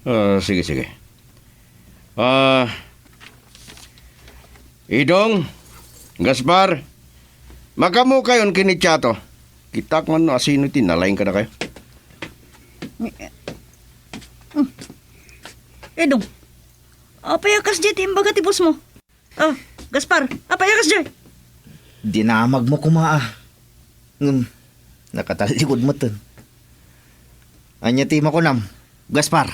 Ah, sige, sige. Ah, Idong, Gaspar, makaammokayon ken ni Chato. Kitaek man no asino ti nalaing kadakayo. Idong, apay a kasdiay ti imbaga ti boss mo? Ah, Gaspar, apay a kasdiay? Dinamagmo koma, ah. Ngem, nakatallikod metten. Ania ti makunam, Gaspar?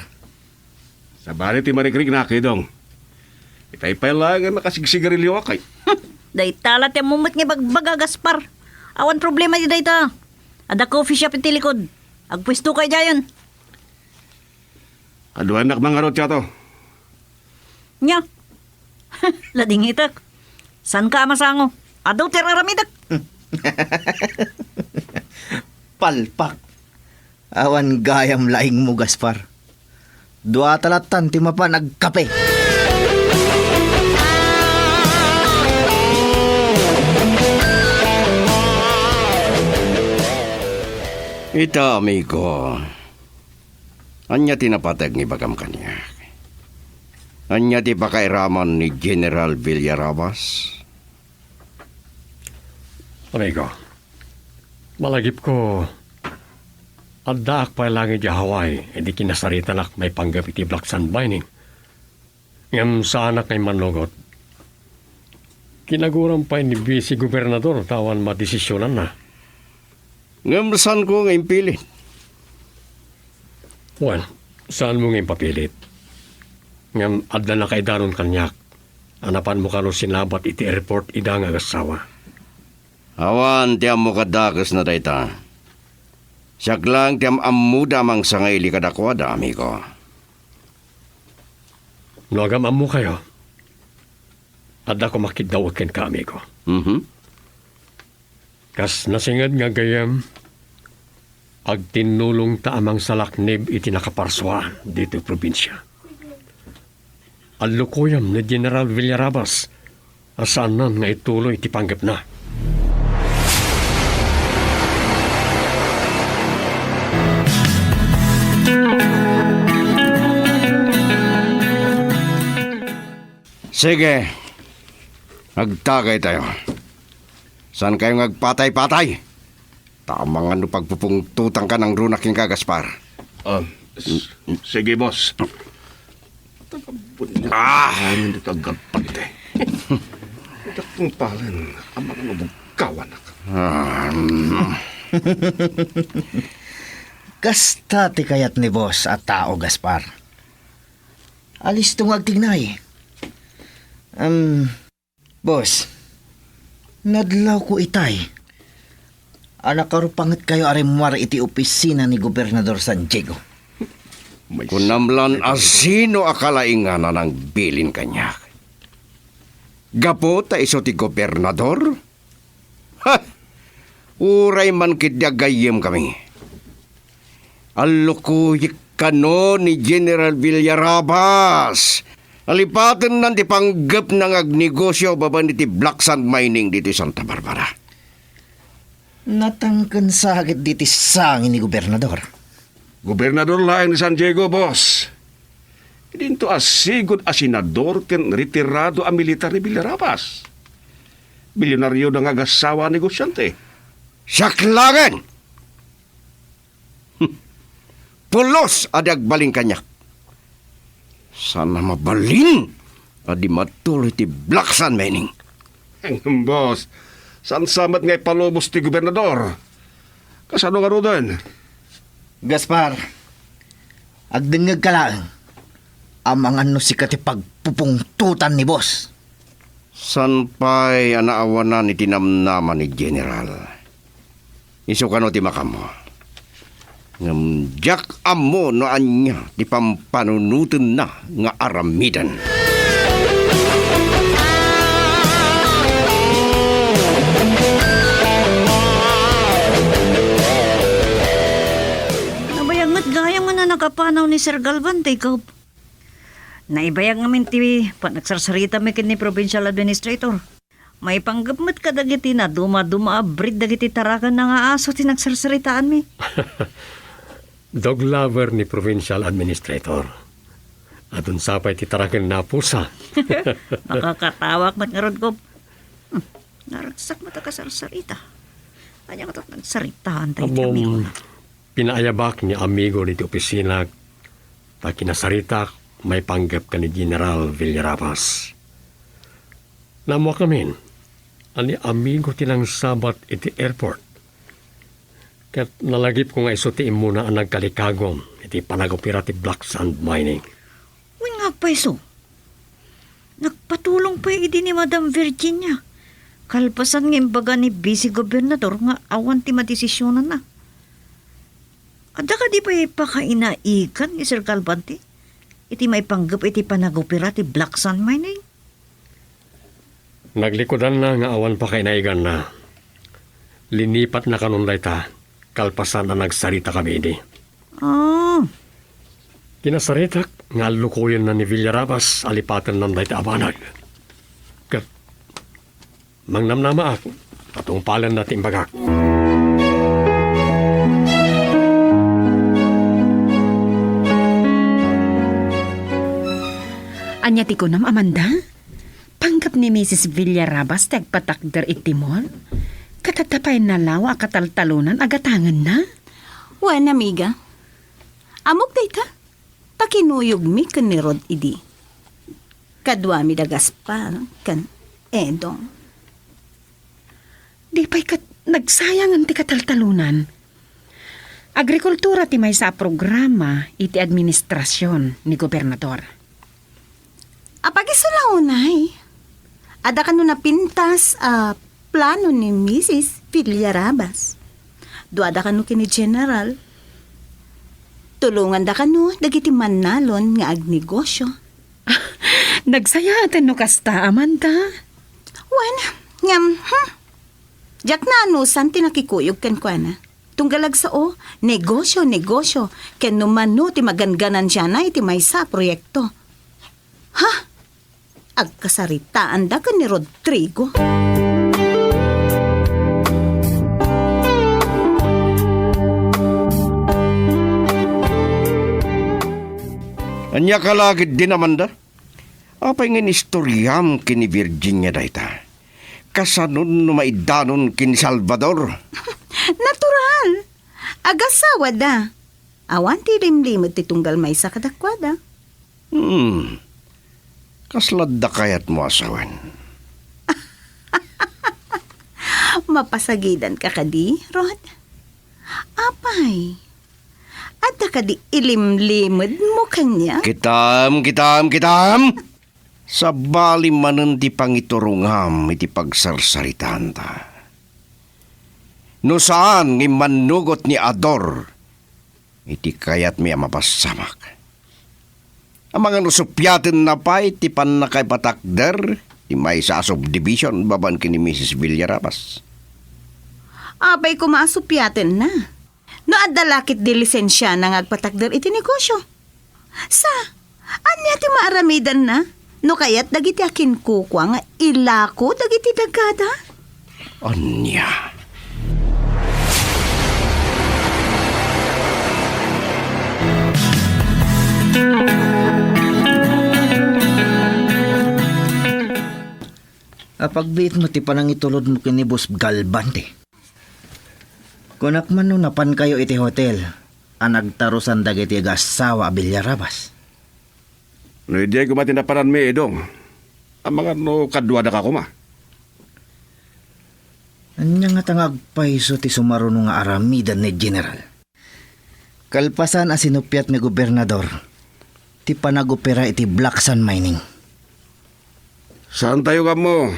Sabali ti marikriknak, Idong. Itay pay laeng a nakasigsigarilioak, ay. Dayta la ti ammom met nga ibagbaga, Gaspar. Awan problema ti dayta. Adda coffee shop iti likod. Agpuesto kay diayen. Aduanak mangarud, Chato. Nya. Ladingitek. Saan ka a masango? Adu ti ar-aramidek. Palpak. Awan gayam laingmo, Gaspar. Dua ta lattan ti mapan agkape. Ita, amigo. Ania ti napateg nga ibagam kaniak? Ania ti pakairaman ni General Villarabas? Amigo, malagipko, Addaak pay laeng idiay Hawaii idi kinasaritanak maipanggep iti Black Sand Mining. Ngem saanak nga immannugot. Kinaguram pay ni Vice Gobernador ta awan madesisyonanna. Ngem saanko nga impilit. Wen, saanmo nga impapilit. Ngem adda nakaidanon kaniak a napanmo kano sinabat iti airport ida nga agassawa. Awan ti ammok a dakes na dayta. Siak laeng ti am-ammoda a mangsangaili kadakuada, amigo. No agam-ammokayo, adda koma kiddaw kenka, amigo. Mhm. Kas nasinged nga gayyem, agtinnulongta a mangsalaknib iti nakaparsuaan ditoy probinsia. Allukoyem ni General Villarabas a saanen nga ituloy ti panggepna. Sige, agtagaytayo. Saankayo nga agpatay-patay? Ta amangan no pagpupungtotanka nangruna kenka, Gaspar. Ah, s-, sige, boss. Tagabunyagan ditoy agpatay. Dakong palen, amangan no bugkawanak. Ah, mm. Kasta ti kayat ni boss a tao, Gaspar. Alisto nga agtignay. Em, Boss, nadlawko itay a nakarupangetkayo a rimmuar iti opisina ni Gobernador San Diego. Kunam lan a sino a kalaingan a nangbilin kaniak. Gapu ta isu ti gobernador? Ha! Uray man ketdi a gayyemkami. Allukoyek kano ni General Villarabas. Alipatennan ti panggepna nga agnegosio babaen iti Black Sand Mining ditoy Santa Barbara. Natangken sa ketdi ti sangi ni Gobernador. Gobernador laeng ni San Diego, boss. Idinto a sigud a senador ken retirado a militar ni Villarabas. Milyonarioda nga agassawa a negosyante. Siak laengen! Hmm. Pulos a di agbalin kaniak. Saan a mabalin a di matuloy ti Black Sand Mining. Ngem, boss, saan sa met nga ipalubos ti gobernador? Kasano ngaruden? Gaspar, agdengngegka laeng. Amangan no sika ti pagpupungtotan ni boss. Saan pay a naawanan iti namnama ni General. Isu kano ti makaammo. Ngem diak ammo no ania ti pampanunotenna nga aramiden. Nabayag met gayam nga nanagapanaw ni Sir Galvan, Jacob. Naibayag ngamin ti panagsarsaritami ken ni Provincial Administrator. Maipanggep met kadagiti nadumaduma a breed dagiti tarakenna nga aso ti nagsarsaritaanmi. Dog lover ni Provincial Administrator. Adun sa pay ti tarakenna a pusa. Makakatawak met ngarud, Gob. Hmm, naragsak met a kasarsarita. Ania nga tat nagsaritaan tayo ti amigo na? Pinaayabak ni amigo diti opisinak ta kinasaritak maipanggep ken ni General Villarabas. Naammoak ngamin a ni amigo ti nangsabat iti airport. Ket nalagipko nga isu ti immuna a nagkalikagum iti panagopera ti Black Sand Mining. Wen nga agpayso, nagpatulong pay idi ni Madam Virginia, kalpasan nga imbaga ni Vice Gobernador nga awan ti madesisyonanna. Adda kadi pay pakainaigan ni Sir Galvan ti iti maipanggep iti panagopera ti Black Sand Mining? Naglikudanna nga awan pakainaiganna. Linipatna kanon dayta, kalpasan a nagsaritakami idi. Ah. Kinasaritak nga allukoyenna ni Villarabas a lipatennan dayta a banag. Ket mangnamnamaak, patungpalenna ti imbagak. Ania ti kunam, Amanda? Panggep ni Misis Villarabas ti agpatakder iti mall? Ket adda pay nalawa a kataltalonan a gatangenna? Wen, amiga. Ammok dayta, ta kinuyogmi ken ni Rod idi. Kaduami da Gaspar ken Edong. Di pay ket nagsayangen ti kataltalonan. Agrikultura ti maysa a programa iti administrasion ni Gobernador. Apag isu la unay? Adda kano napintas a plano ni Misis Villarabas? Duada kano ken ni General? Tulonganda kano dagiti mannalon nga agnegosio? Nagsayaaten no kasta, Amanda. Wen, ngem, hmm? Diak naanusan ti nakikuyog kenkuana. Tunggal agsao, negosio, negosio, ken no mano ti maganganansiana iti maysa a proyekto. Ha? Agkasaritaanda ken ni Rodrigo. Ania ka la ketdin, Amanda? Apay nga inistoriam ken ni Virginia dayta? Kasanon no maidanon ken ni Salvador? Natural. Agasawada. Awan ti limlimed ti tunggal maysa kadakuada. Hmm. Kasla adda kayatmo a sawen? Mapasagidanka kadi, Rod? Apay, adda kadi ilimlimedmo kaniak? Kitam, kitam, kitam! Sabali manen ti pangiturongam iti pagsarsaritaanta. No saan nga immannugot ni Ador iti kayatmi a mapasamak. Amangan no supiatenna pay ti pannakaipatakder ti maysa a subdivision babaen ken ni Misis Villarabas. Apay koma a supiatenna? No adda la ketdi lisensiana nga agpatakder iti negosio. Sa, ania ti maaramidanna no kayat dagiti akinkukua nga ilako dagiti dagada? Ania? Apagbiitmo ti panangitulodmo ken ni Boss Galvan, ti. Kunak man no napankayo iti hotel a nagtarusan dagiti agassawa a Villarabas. No idiay koma ti napananmi, Edong, amangan no kaduadaka koma. Ania ngata nga agpayso ti sumaruno nga aramiden ni General? Kalpasan a sinuppiat ni Gobernador ti panagopera iti Black Sand Mining. Saantayo nga ammo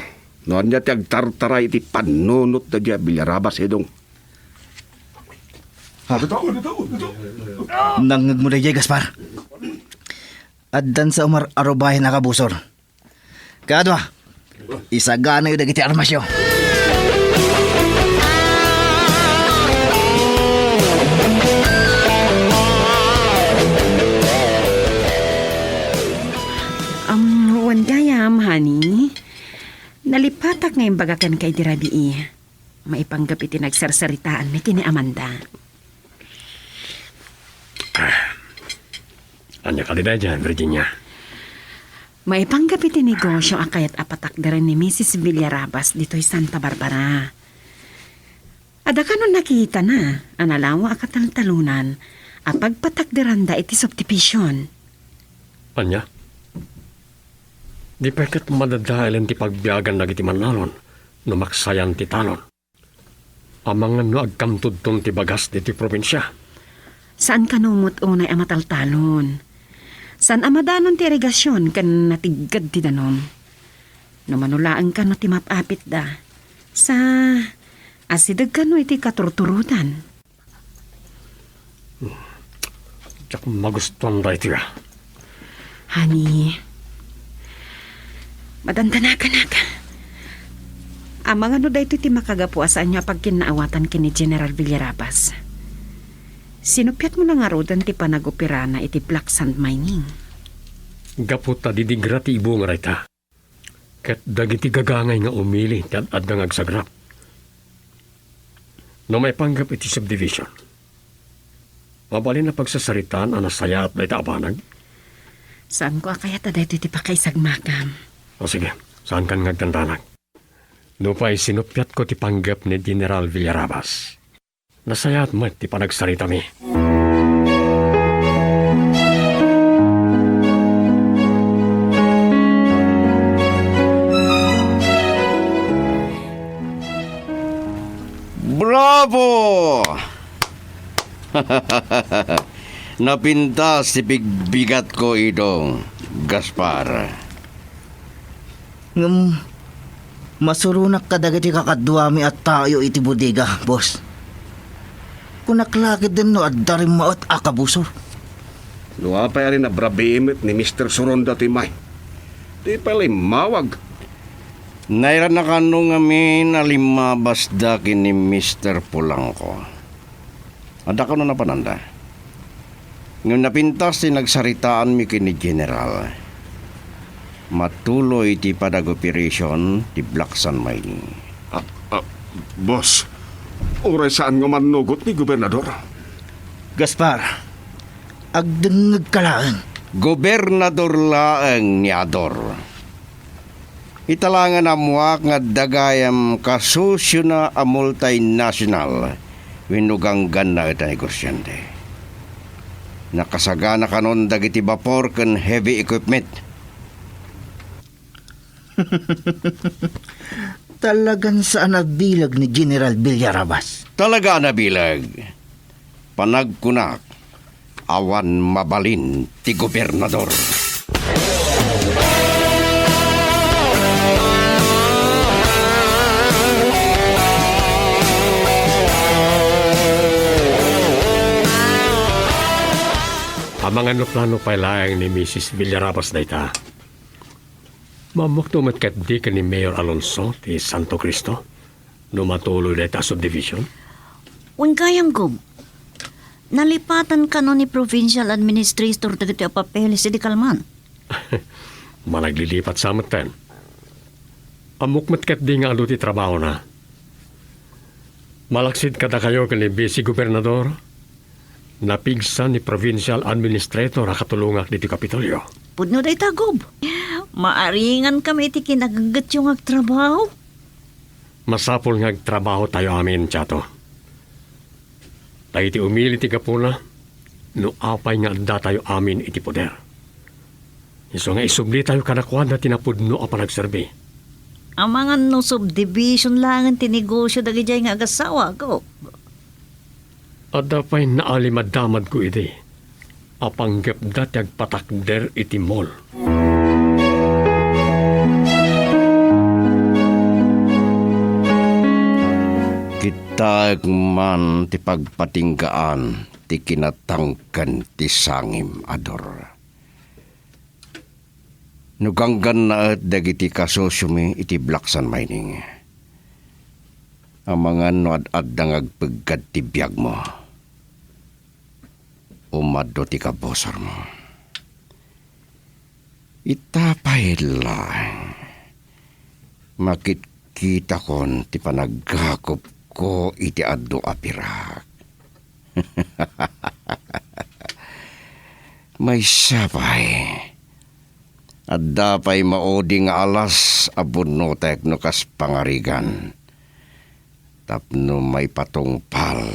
no ania ti agtartaray iti pannunot daydiay a Villarabas, Edong. Ha? Nangngegmo daydiay, Gaspar? Addan sa umar-arubayan a kabusor. Kadua, isaganayo dagiti armasyo. Um, wen gayam, honey. Nalipatak nga imbaga kenka idi rabii. Maipanggep iti nagsarsaritaanmi ken ni Amanda. Ah, ania kadi daydiay, Virginia? Maipanggep iti negosio a kayat a patakderen ni Misis Villarabas ditoy Santa Barbara. Adda kano nakitana a nalawa a kataltalonan a pagpatakderanda iti subdivision. Ania? Di pay ket madadaelen ti pagbiagan dagiti mannalon no maksayan ti talon. Amangan no agkamtudton ti bagas ditoy probinsia. Saan kano met unay a mataltalon. Saan a madanon ti irigasion ken natigged ti danum. No mano laeng kano ti map-apitda. Sa, asideg kano iti katurturodan. Diak magustuan daytoy, a. Honey, madandanakanak. Amangan no daytoy ti makagapu a saanyo a pagkinnaawatan ken ni General Villarabas. Sinuppiatmo la ngaruden ti panagoperana iti black sand mining. Gapu ta didigra ti ibunga dayta. Ket dagiti gagangay nga umili ti ad-adda nga agsagrap. No maipanggep iti subdivision, mabalin a pagsasaritaan a nasayaat dayta a banag? Saanko a kayat a daytoy ti pakaisagmakam. O sige, saankan nga agdandanag. Nupay sinuppiatko ti panggep ni General Villarabas, Nasayaat met ti panagsaritami. Bravo! Napintas ti bigbigatko, Idong Gaspar. Ngem, masuronak kadagiti kakaduami a tayo iti bodega, boss. Kunak la ketdin no adda rimmaet a kabusor. No apay a rin a brabiim met ni Mister Suronda ti may. Di pay la immawag. Nairana kano ngamin a limmabasda ken ni Mister Polanco. Adda kano napananda. Ngem napintas ti nagsaritaanmi ken ni General. Matuloy ti padag-operation ti Black Sun Mining. Ah, ah, boss, uray saan nga mannugot ni Gobernador? Gaspar, agdengngegka laeng. Gobernador laeng ni Ador. Italangen ammoak nga adda gayam kasosiona a multinational wenno ganggannaet a negosiante. Nakasagana kanon dagiti bapor ken heavy equipment. Talagan saan a bileg ni General Villarabas. Talaga a nabileg. Panagkunak, awan mabalin ti gobernador. Amangan no plano pay laeng ni Misis Villarabas dayta. Maammokto met ketdi ken ni Mayor Alonso ti Santo Cristo no matuloy dayta a subdivision? Wen gayam, Gob. Nalipatan kano ni Provincial Administrator dagiti a papeles idi kalman. Managlilipat sa metten. Ammok met ketdi nga adu ti trabahona. Malaksid kadakayo ken ni Vice Gobernador, napigsa ni Provincial Administrator a katulongak ditoy Kapitolyo. Pudno dayta, Gob. Maaringankami iti kinageggetyo nga agtrabaho. Masapul nga agtrabahotayo amin, Chato. Dagiti umili ti gapuna, no apay nga addatayo amin iti poder. Isu nga isublitayo kadakuada ti napudno a panagserbi. Amangan no subdivision laengen ti negosio dagidiay nga agassawa, Gob. Adda pay naalimaddamadko idi a panggepda ti agpatakder iti mall. Kittaek man ti pagpatinggaan ti kinatangken ti sangim, Ador. No ganggannaet dagiti kasosiomi iti Black Sun Mining, amangan no ad-adda nga agpeggad ti biagmo, umadu ti kabusormo. Ita pay laeng, makitkitakon ti panagakupko iti adu a pirak. Maysa pay, adda pay maudi nga alas a bunnotek no kas pangarigan tapno maipatungpal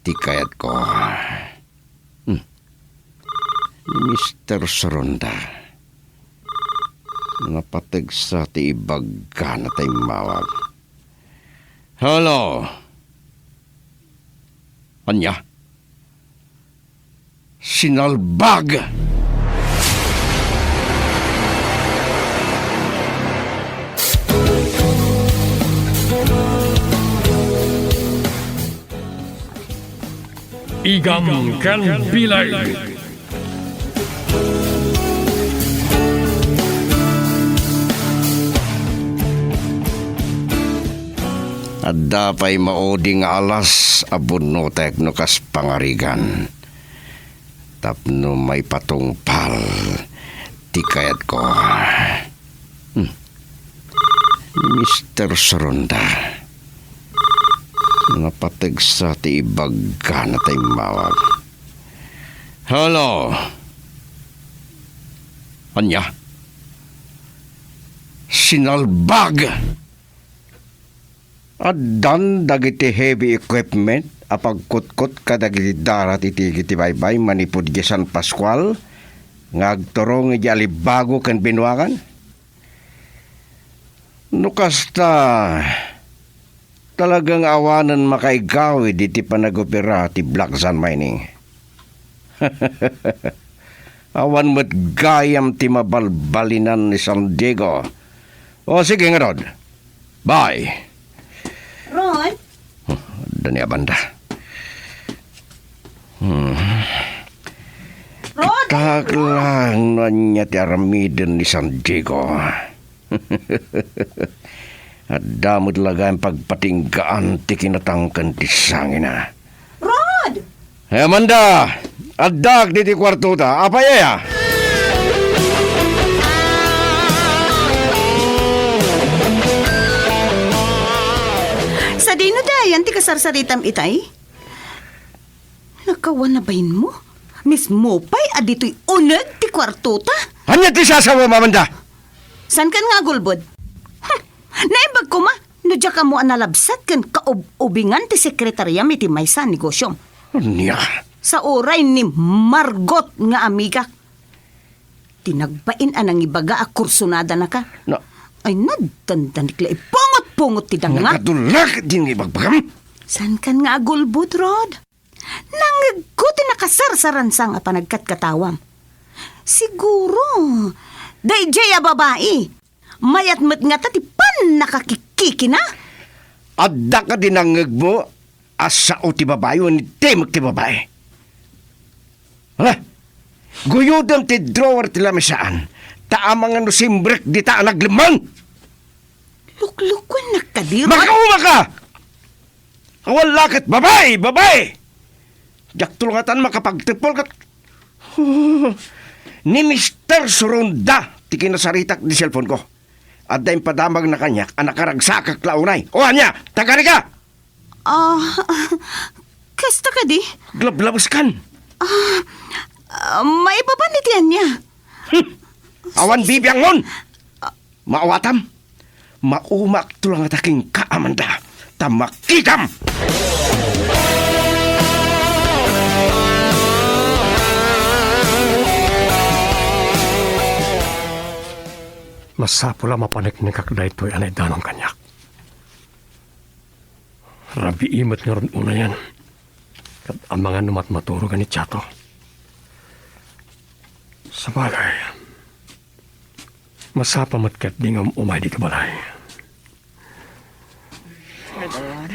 ti kayatko. Hmm. Ni Mister Soronda, napategsa ti ibaggana ta immawag. Hello? Ania? Sinalbag! Igam ken bileg. Adda pay maudi nga alas a bunnotek no kas pangarigan tapno maipatungpal ti kayatko. Hmm. Ni Mister Soronda, napategsa ti ibaggana ta immawag. Hello? Ania? Sinalbag! Addan dagiti heavy equipment a pagkutkot kadagiti darat iti igid ti baybay manipud idiay San Pascual nga agturong idiay Alibago ken Binuangan? No kasta, talaga nga awanen makaigawid iti panagopera ti Black Sand Mining. Awan met gayam ti mabalbalinan ni San Diego. O, sige ngarud. Bye. Ron? Huh, adda ni a banda. Hmm. Ron? Itak lang no ania ti aramiden ni San Diego. Adda met la gayam pagpatinggaan ti kinatangken ti sangina. Rod! Eh, Amanda, addaak ditoy kuartota. Apay aya? Sadino ti ayan ti kasarsaritam itay? Nakawan a bainmo? Mismo pay a ditoy uneg ti kuartota? Ania ti sasawam, Amanda? Saan kan nga agulbod? Hmm, naimbag koma no diak ammo a nalabsat ken kaub-ubingan ti sekretariam iti maysa a negosiom. Ania? Sa uray ni Margot nga amigak. Ti nagbain a nangibaga a kursonadanaka. Na- Ay, nadandanik la ipungot-pungot ti danga. Nakadulak din nga ibagbagam? Saan kan nga agulbod, Rod? Nangngegko ti nakasarsaransang a panagkatkatawam. Siguro, daydiay a babai. Mayat met ngata ti pannakakikikina. Adda kadi nangngegmo a sao ti babai wenno timek ti babai? Hala, guyodem ti drawer ti lamisaan, ta amangan no simrek dita a naglemmeng. Luklukuennak kadi, Rod? Makauma ka! Awan la ket babai, babai! Diakto la ngatan makapagtepel ket ni Mister Suronda ti kinasaritak di cellphone ko. Adda impadamagna kaniak a nakaragsakak la unay. O ania, tagari ka! Ah, kasta kadi? Glablabeskan. Ah, ah, maipapan iti ania? Hmm. Awan bibiangon. Maawatam. Maumakto la ngata kenka, Amanda, ta makitam. Masapul a mapaneknekak daytoy a naidanon kaniak. Rabii met ngarud unayen, ket amangan no matmaturogan ni Chato. Sabagay, masapa met ket di nga um-umay ditoy balay. Salvador?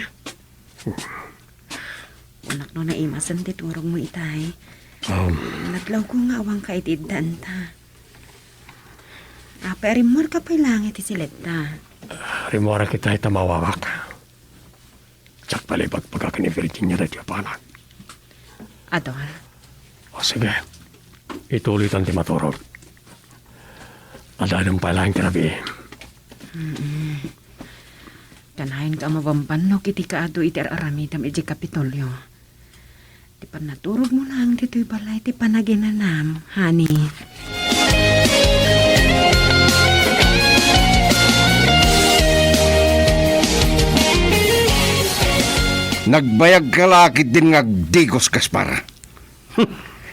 Kunak no naimasen ti turogmo itay. Um. Natlawko nga awanka iti iddaanta. Apay a rimmuarka pay laeng iti siletta? Rimmuarak itay ta mawawak. Diak pay la ibagbaga ken ni Virginia daytoy a banag. Ador. O, sige. Ituloytan ti maturog. Ad-adem pay laeng ti rabii. Mm-mm. Kanayon ka a mabambannok iti kaadu iti ar-aramidem idiay Kapitolio. Ti pannaturogmo laeng ditoy balay ti panaginanam, honey. Nagbayagka la ketdin nga agdigos, Gaspar.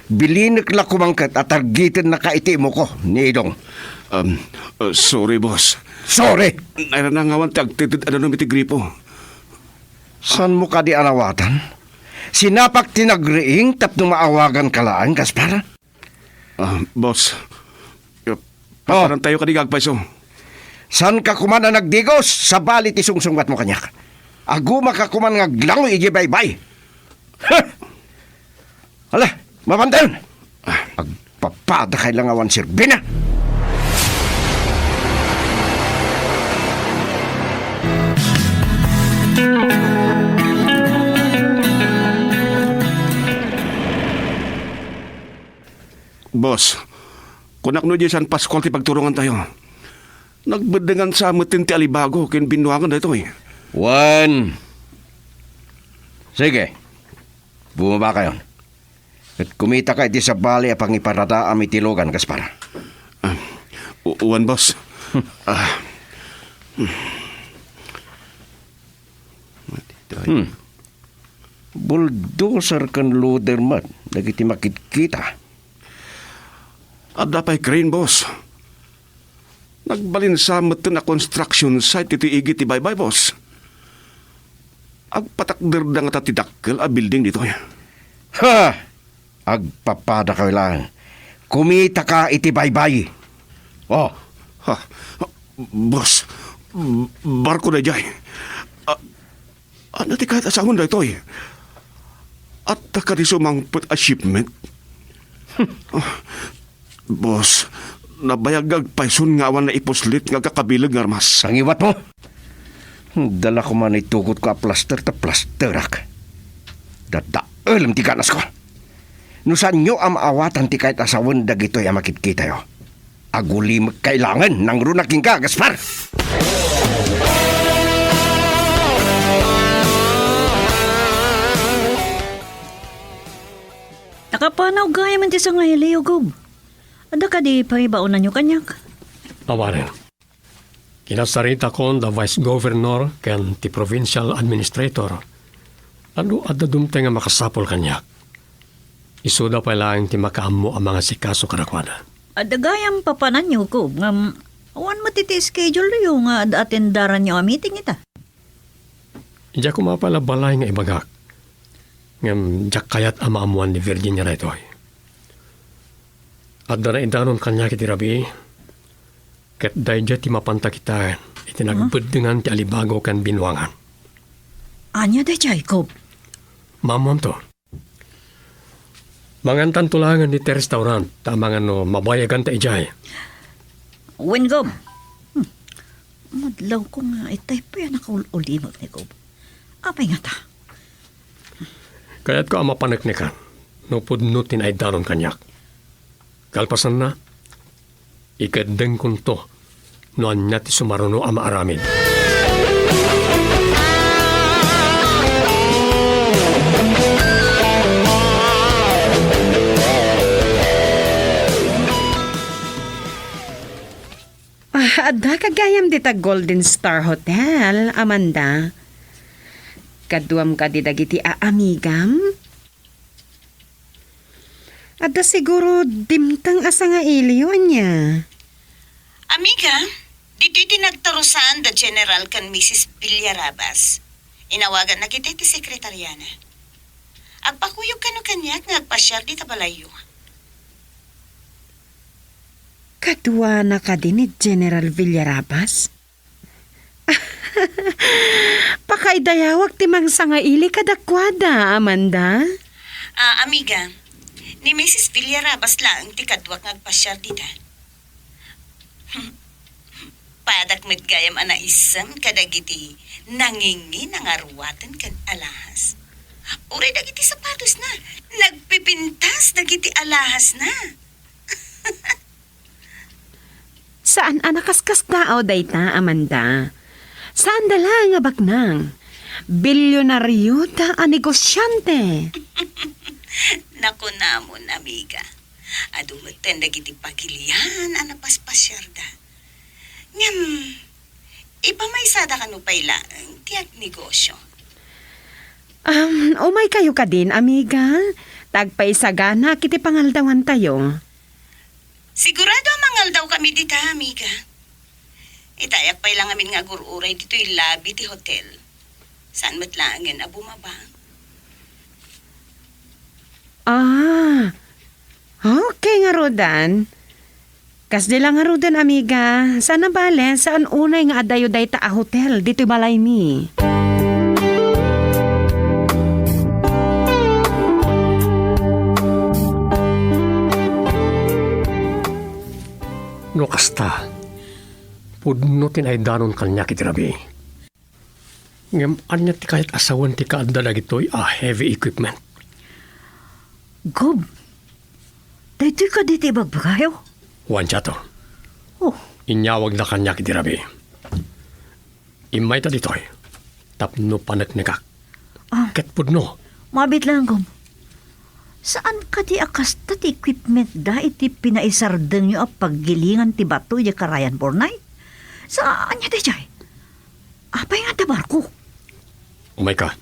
Bilinek la koma ket a targitennaka iti imoko ni Idong. Um, uh, sorry, boss. Sorry? Nairana nga awan ti agtedted a danum iti gripo. Saanmo kadi a nawatan? Sinapak ti nagriing tapno maawaganka laeng, Gaspar? Ah, boss. Yo, oh. Paparantayo kadi nga agpayso. Saanka koma a nagdigos? Sabali ti sungsungbatmo kaniak. Agumaka koma nga aglangoy idiay baybay. Huh! Hala, mapanten! Agpapada kay langawan serbina! Boss, kunak no idiay San Pascual ti pagturongantayo. Nagbeddengan sa metten ti Alibago ken Binuangan daytoy. Wen. Sige. Bumabakayon. Ket kumitaka iti sabali a pangiparadaam iti lugan, Gaspar. Ah, u-, uwan, boss. Ah. Hmm. Bulldozer ken loader met dagiti makitkita. Adda pay crane, boss. Nagbalinsa metten a construction site iti igid ti baybay, boss. Agpatakderda ngata ti dakkel a building ditoy. Ha! Agpapadakayo laeng. Kumitaka iti baybay. Oh. Ha? Boss, barko daydiay. A-, ania ti kayat a sawen daytoy? Adda kadi sumangpet a shipment? Ah, boss, nabayag nga agpayson nga awan naipuslit nga agkakabileg nga armas. Sangiwatmo! Dala koma ni tukotko a plaster ta plasterak. Dadaelem ti ganasko. No saanyo a maawatan ti kayat a sawen dagitoy a makitkitayo, agulimek kailangen, nangruna kenka, Gaspar! Nakapanaw gayam ti sangaili, Gob. Adda kadi paibaonanyo kaniak? Awanen. Kinasaritakon da Vice Governor ken ti Provincial Administrator. Adu-, adda dumteng a makasapul kaniak. Isuda pay laeng ti makaammo a mangasikaso kadakuada. Adda gayam papananyo, Gob, ngem awan met iti schedule-yo nga ad-attendaranyo a meeting ita. Diak koma pay la balay nga ibagak, ngem diak kayat a maammoan ni Virginia daytoy. Adda naidanon kaniak iti rabii, ket daydiay ti mapanta kitaen iti Huh? nagbeddengan ti alibago ken binuangan. Ania daydiay, Gob? Maammoanto. Mangantanto laengen iti restaurant, ta amangan no mabayaganta idiay. Wen, Gob. Hmm. Madlawko nga itay pay a nakaul-ulimek ni Gob. Apay ngata? Kayatko a mapaneknekan no pudno ti naidanon kaniak. Kalpasanna, ikeddengkonto no ania ti sumaruno a maaramid. Ah, adda ka gayam dita Golden Star Hotel, Amanda. Kaduam kadi dagiti aamigam? Adda siguro dimteng a sangailiyo, ania? Amiga, ditoy ti nagtarusan da General ken Missus Villarabas. Inawaganna kitayo ti sekretariana. Agpakuyog kano kaniak nga agpasiar dita balayyo. Kaduana kadi ni General Villarabas? Pakaidayawak ti mangsangaili kadakuada, Amanda. Ah, amiga, ni Missus Villarabas laeng ti kaduak nga agpasiar dita. Padak met gayam a naisem kadagiti nangingina nga ruaten ken alahas. Uray dagiti sapatosna, nagpipintas dagiti alahasna. Saan a nakaskasdaaw dayta, Amanda. Saanda laeng a baknang. Bilyonarioda a negosiante. Nakunamon, amiga. Adu metten dagiti pagilian a napaspasiarda. Ngem, ipamaysada kano pay laeng ti agnegosio. Um, umaykayo kadin, amiga. Ta agpaisaganak iti pangaldawantayo. Sigurado a mangaldawkami dita, amiga. Itayak pay la ngamin nga agur-uray ditoy lobby ti hotel. Saan met laengen a bumaba. Ah, okay ngaruden. Kasdi la ngaruden, amiga. Saan a bale, saan unay nga adayo dayta a hotel ditoy balaymi. No kasta, pudno ti naidanon kaniak iti rabii. Ngem ania ti kayat a sawen ti kaadda dagitoy a heavy equipment? Gob, daytoy kadi ti ibagbagayo? Wen, Chato. Oh. Inyawagda kaniak iti rabii. Immayta ditoy tapno paneknekak. Ah. Ket pudno. Mabit lang, Gob. Saan kadi a kasta ti equipment da iti pinaisardengyo a paggilingan ti bato idiay karayan Bornay? Sa ania daydiay? Apay nga adda barko? Umayka.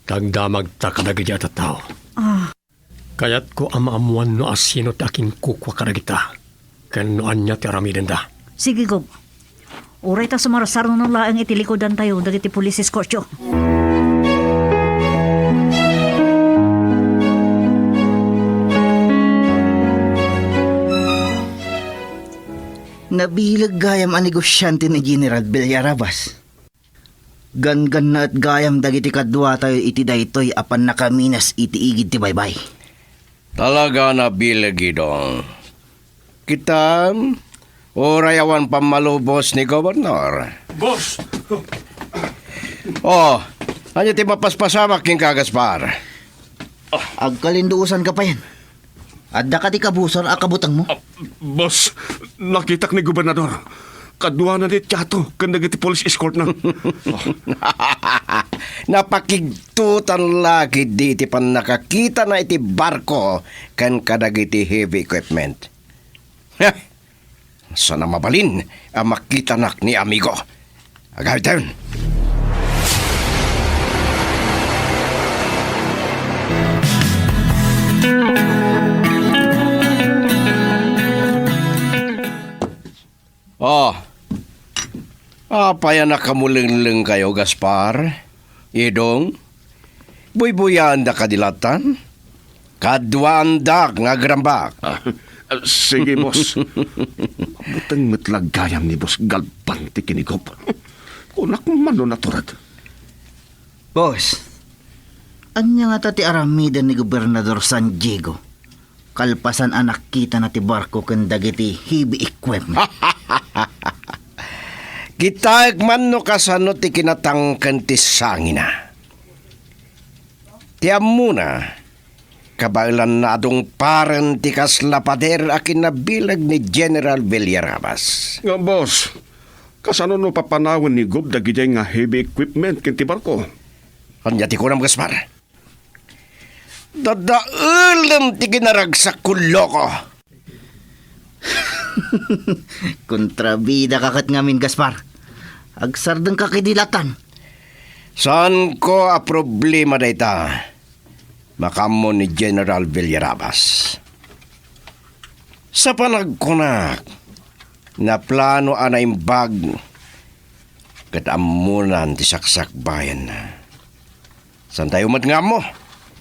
Tagdamagta kadagiti a tattao. Ah. Kayatko a maammuan no asino ti akinkukua kadagita, ken no ania ti aramidenda. Sige, Gob. Uray ta sumarsarno laeng iti likudantayo dagiti pulis escortyo. Nabileg gayam a negosiante ni General Villarabas. Ganggannaet gayam dagiti kaduatayo iti daytoy a pannakaminas iti igid ti baybay. Talaga nabileg, Idong. Kitam, uray awan pammalubos ni Gobernador. Boss! Oh, ania ti mapaspasamak kenka, Gaspar? Agkalinduosanka payen. Adda kadi kabusor a kabutengmo? Ah, boss, nakitak ni Gobernador. Kaduana ni Tiato ken dagiti police escortna. Napakigtutan la ketdi iti pannakakitana iti barko ken kadagiti heavy equipment. Heh! Saan a mabalin a makitanak ni amigo. Agawidtayon. Oh, apay a nakamulenglengkayo, Gaspar? Idong? Buybuyaenda kadi lattan? Kaduaandak nga agrambak. Ah, ah, sige, boss. Mabuteng met la gayam ni Boss Galvan ti kinigop. Kunak man no natured. Boss, ania ngata ti aramiden ni Gobernador San Diego kalpasan a nakitana ti barko ken dagiti heavy equipment? Kitaek man no kasano ti kinatangken ti sangina. Ti ammona, kabaelanna a dungparen ti kasla pader a kinabileg ni General Villarabas. Nga, boss, kasano no papanawen ni Gob dagidiay nga heavy equipment ken ti barko? Ania ti kunam, Gaspar? Dadaelem ti ginaragsakko, loko! Kontrabidaka ket ngamin, Gaspar. Agsardengka kadi lattan. Saanko a problema dayta. Makaammo ni General Villarabas. Sa panagkunak, naplano a naimbag ket ammonan ti saksakbayanna. Saantayo met nga ammo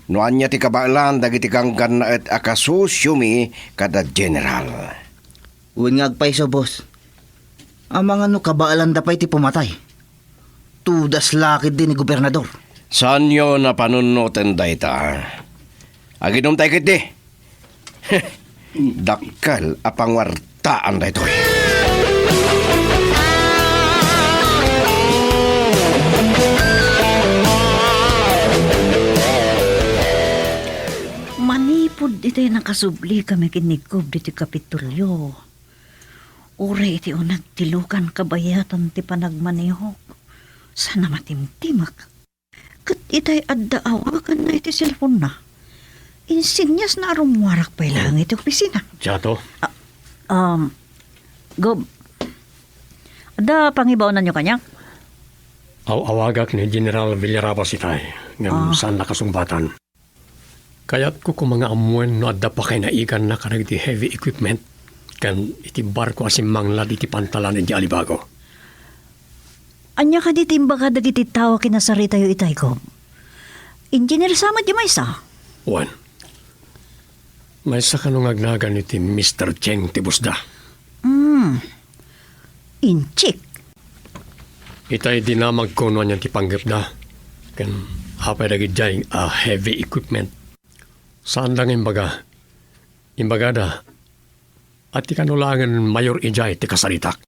no ania ti kabaelan dagiti ganggannaet a kasusiomi kada general. Wen nga agpayso, boss. Amangan no kabaelanda pay ti pumatay. Tudas la ketdi ni Gobernador. Saanyo napanunoten dayta? Aginomtay ketdi. Dakkel a panguartaan daytoy. Manipud itay nakasublikami ken ni Gob ditoy Kapitolyo, uray iti uneg ti lukan kabayatan ti panagmanehok, saan a matimtimek. Ket itay adda awaganna iti cellphone-na, insinyasna a rummuarak pay laeng iti opisina. Chato? Ah, um, Gob, adda pangibaonanyo kaniak? Aw-awagak ni General Villarabas itay, ngem Ah. saan nakasungbatan. Kayatko koma nga ammoen no adda pakaynaiganna kadagiti heavy equipment ken iti barko a simmanglad iti pantalan idiay Alibago. Ania kadi ti imbaga dagiti tao a kinasaritayo itay, Gob? Engineer sa met diay maysa? Wen. Maysa kano nga agnagan iti Mister Cheng ti boss-da. Hmm. Inchik. Itay dinamagko no anian ti panggepda. Ken apay dagidiay a heavy equipment. Saanda nga imbaga. Imbagada, a ti kano laengen mayor idiay ti kasaritak.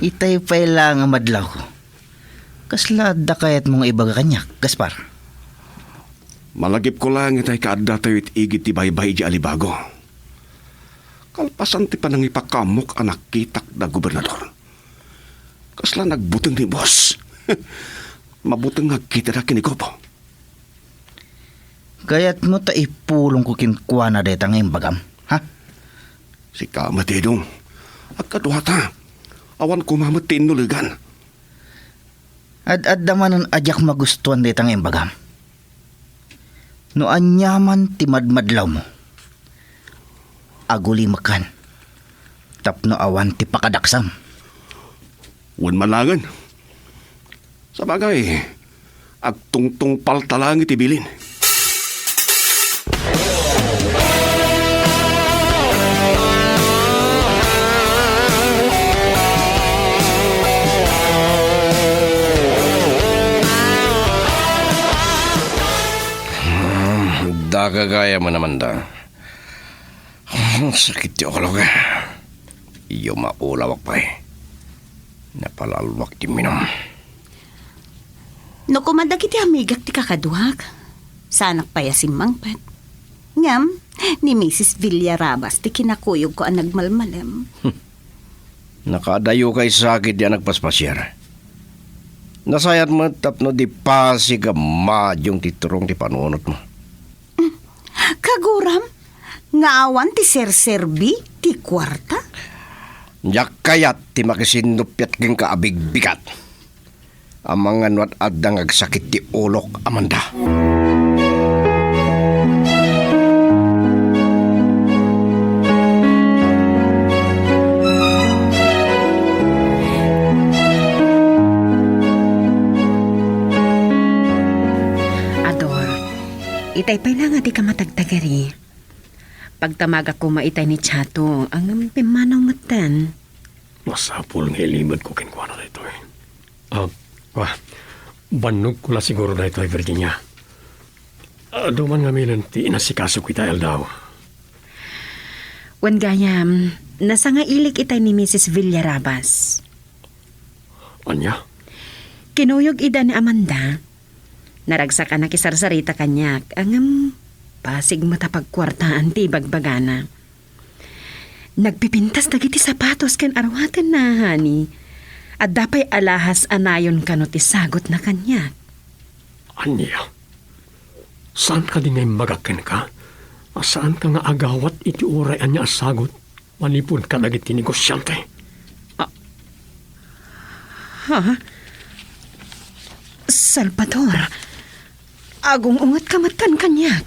Itay pay la nga madlawko. Kasla adda kayatmo nga ibaga kaniak, Gaspar? Malagipko laeng itay kaaddatayo iti igid ti baybay idiay Alibago. Kalpasan ti panangipakaamok a nakitak da gobernador. Kasla nagbuteng ni boss. Mabuteng nga agkitana ken ni Kopo. Kayatmo ta ipulongko kenkuana dayta nga imbagam, ha? Sika met, Edong. Agkaduata. Awan koma met ti innulegan. Ad-adda manen a diak magustuan dayta nga imbagam. No aniaman ti madmadlawmo, agulimekan tapno awan ti pakadaksam. Wen man laengen. Sabagay, agtungtungpalta laeng iti bilin. Hmm, daka gayam, Amanda. Sakit ti ulok. Iyo, maulawak pay. Napalalwak ti minum. No koma dagiti amigak ti kakaduak, saanak pay a simmangpet. Ngem, ni Misis Villarabas ti kinakuyogko a nagmalmalem. Nakaadayo kay sakit di a nagpaspasiar. Nasayaat met tapno di pasig a madiong ti turong ti panunotmo. Kaguram, nga awan ti serserbi ti kuarta? Diak kayat ti makisinnupiat kenka a bigbigat. Amangan no ad-adda nga agsakit ti ulok, Amanda. Ador, itay pay la nga di ka matagtagari. Pagtamagak koma itay ni Chato, ngem pimmanaw metten. Masapul nga ilimedko kenkuana daytoy. Ah, ah, bannogko la siguro daytoy, Virginia. Adu man ngamin ti inasikasok ita aldaw. Wen gayam, nasangailik itay ni Misis Villarabas. Ania? Kinuyog ida ni Amanda. Naragsak a nakisarsarita kaniak, ngem pasig met a pagkuartaan ti ibagbagana. Nagpipintas dagiti sapatos ken aruatenna, honey. Adda pay alahas a nayon kano ti sagutna kaniak. Ania? Saan kadi nga imbagak kenka a saanka nga agawat iti uray ania a sagut manipud kadagiti negosiante? Ah. Ha? Salvador, agung-ungetka metten kaniak.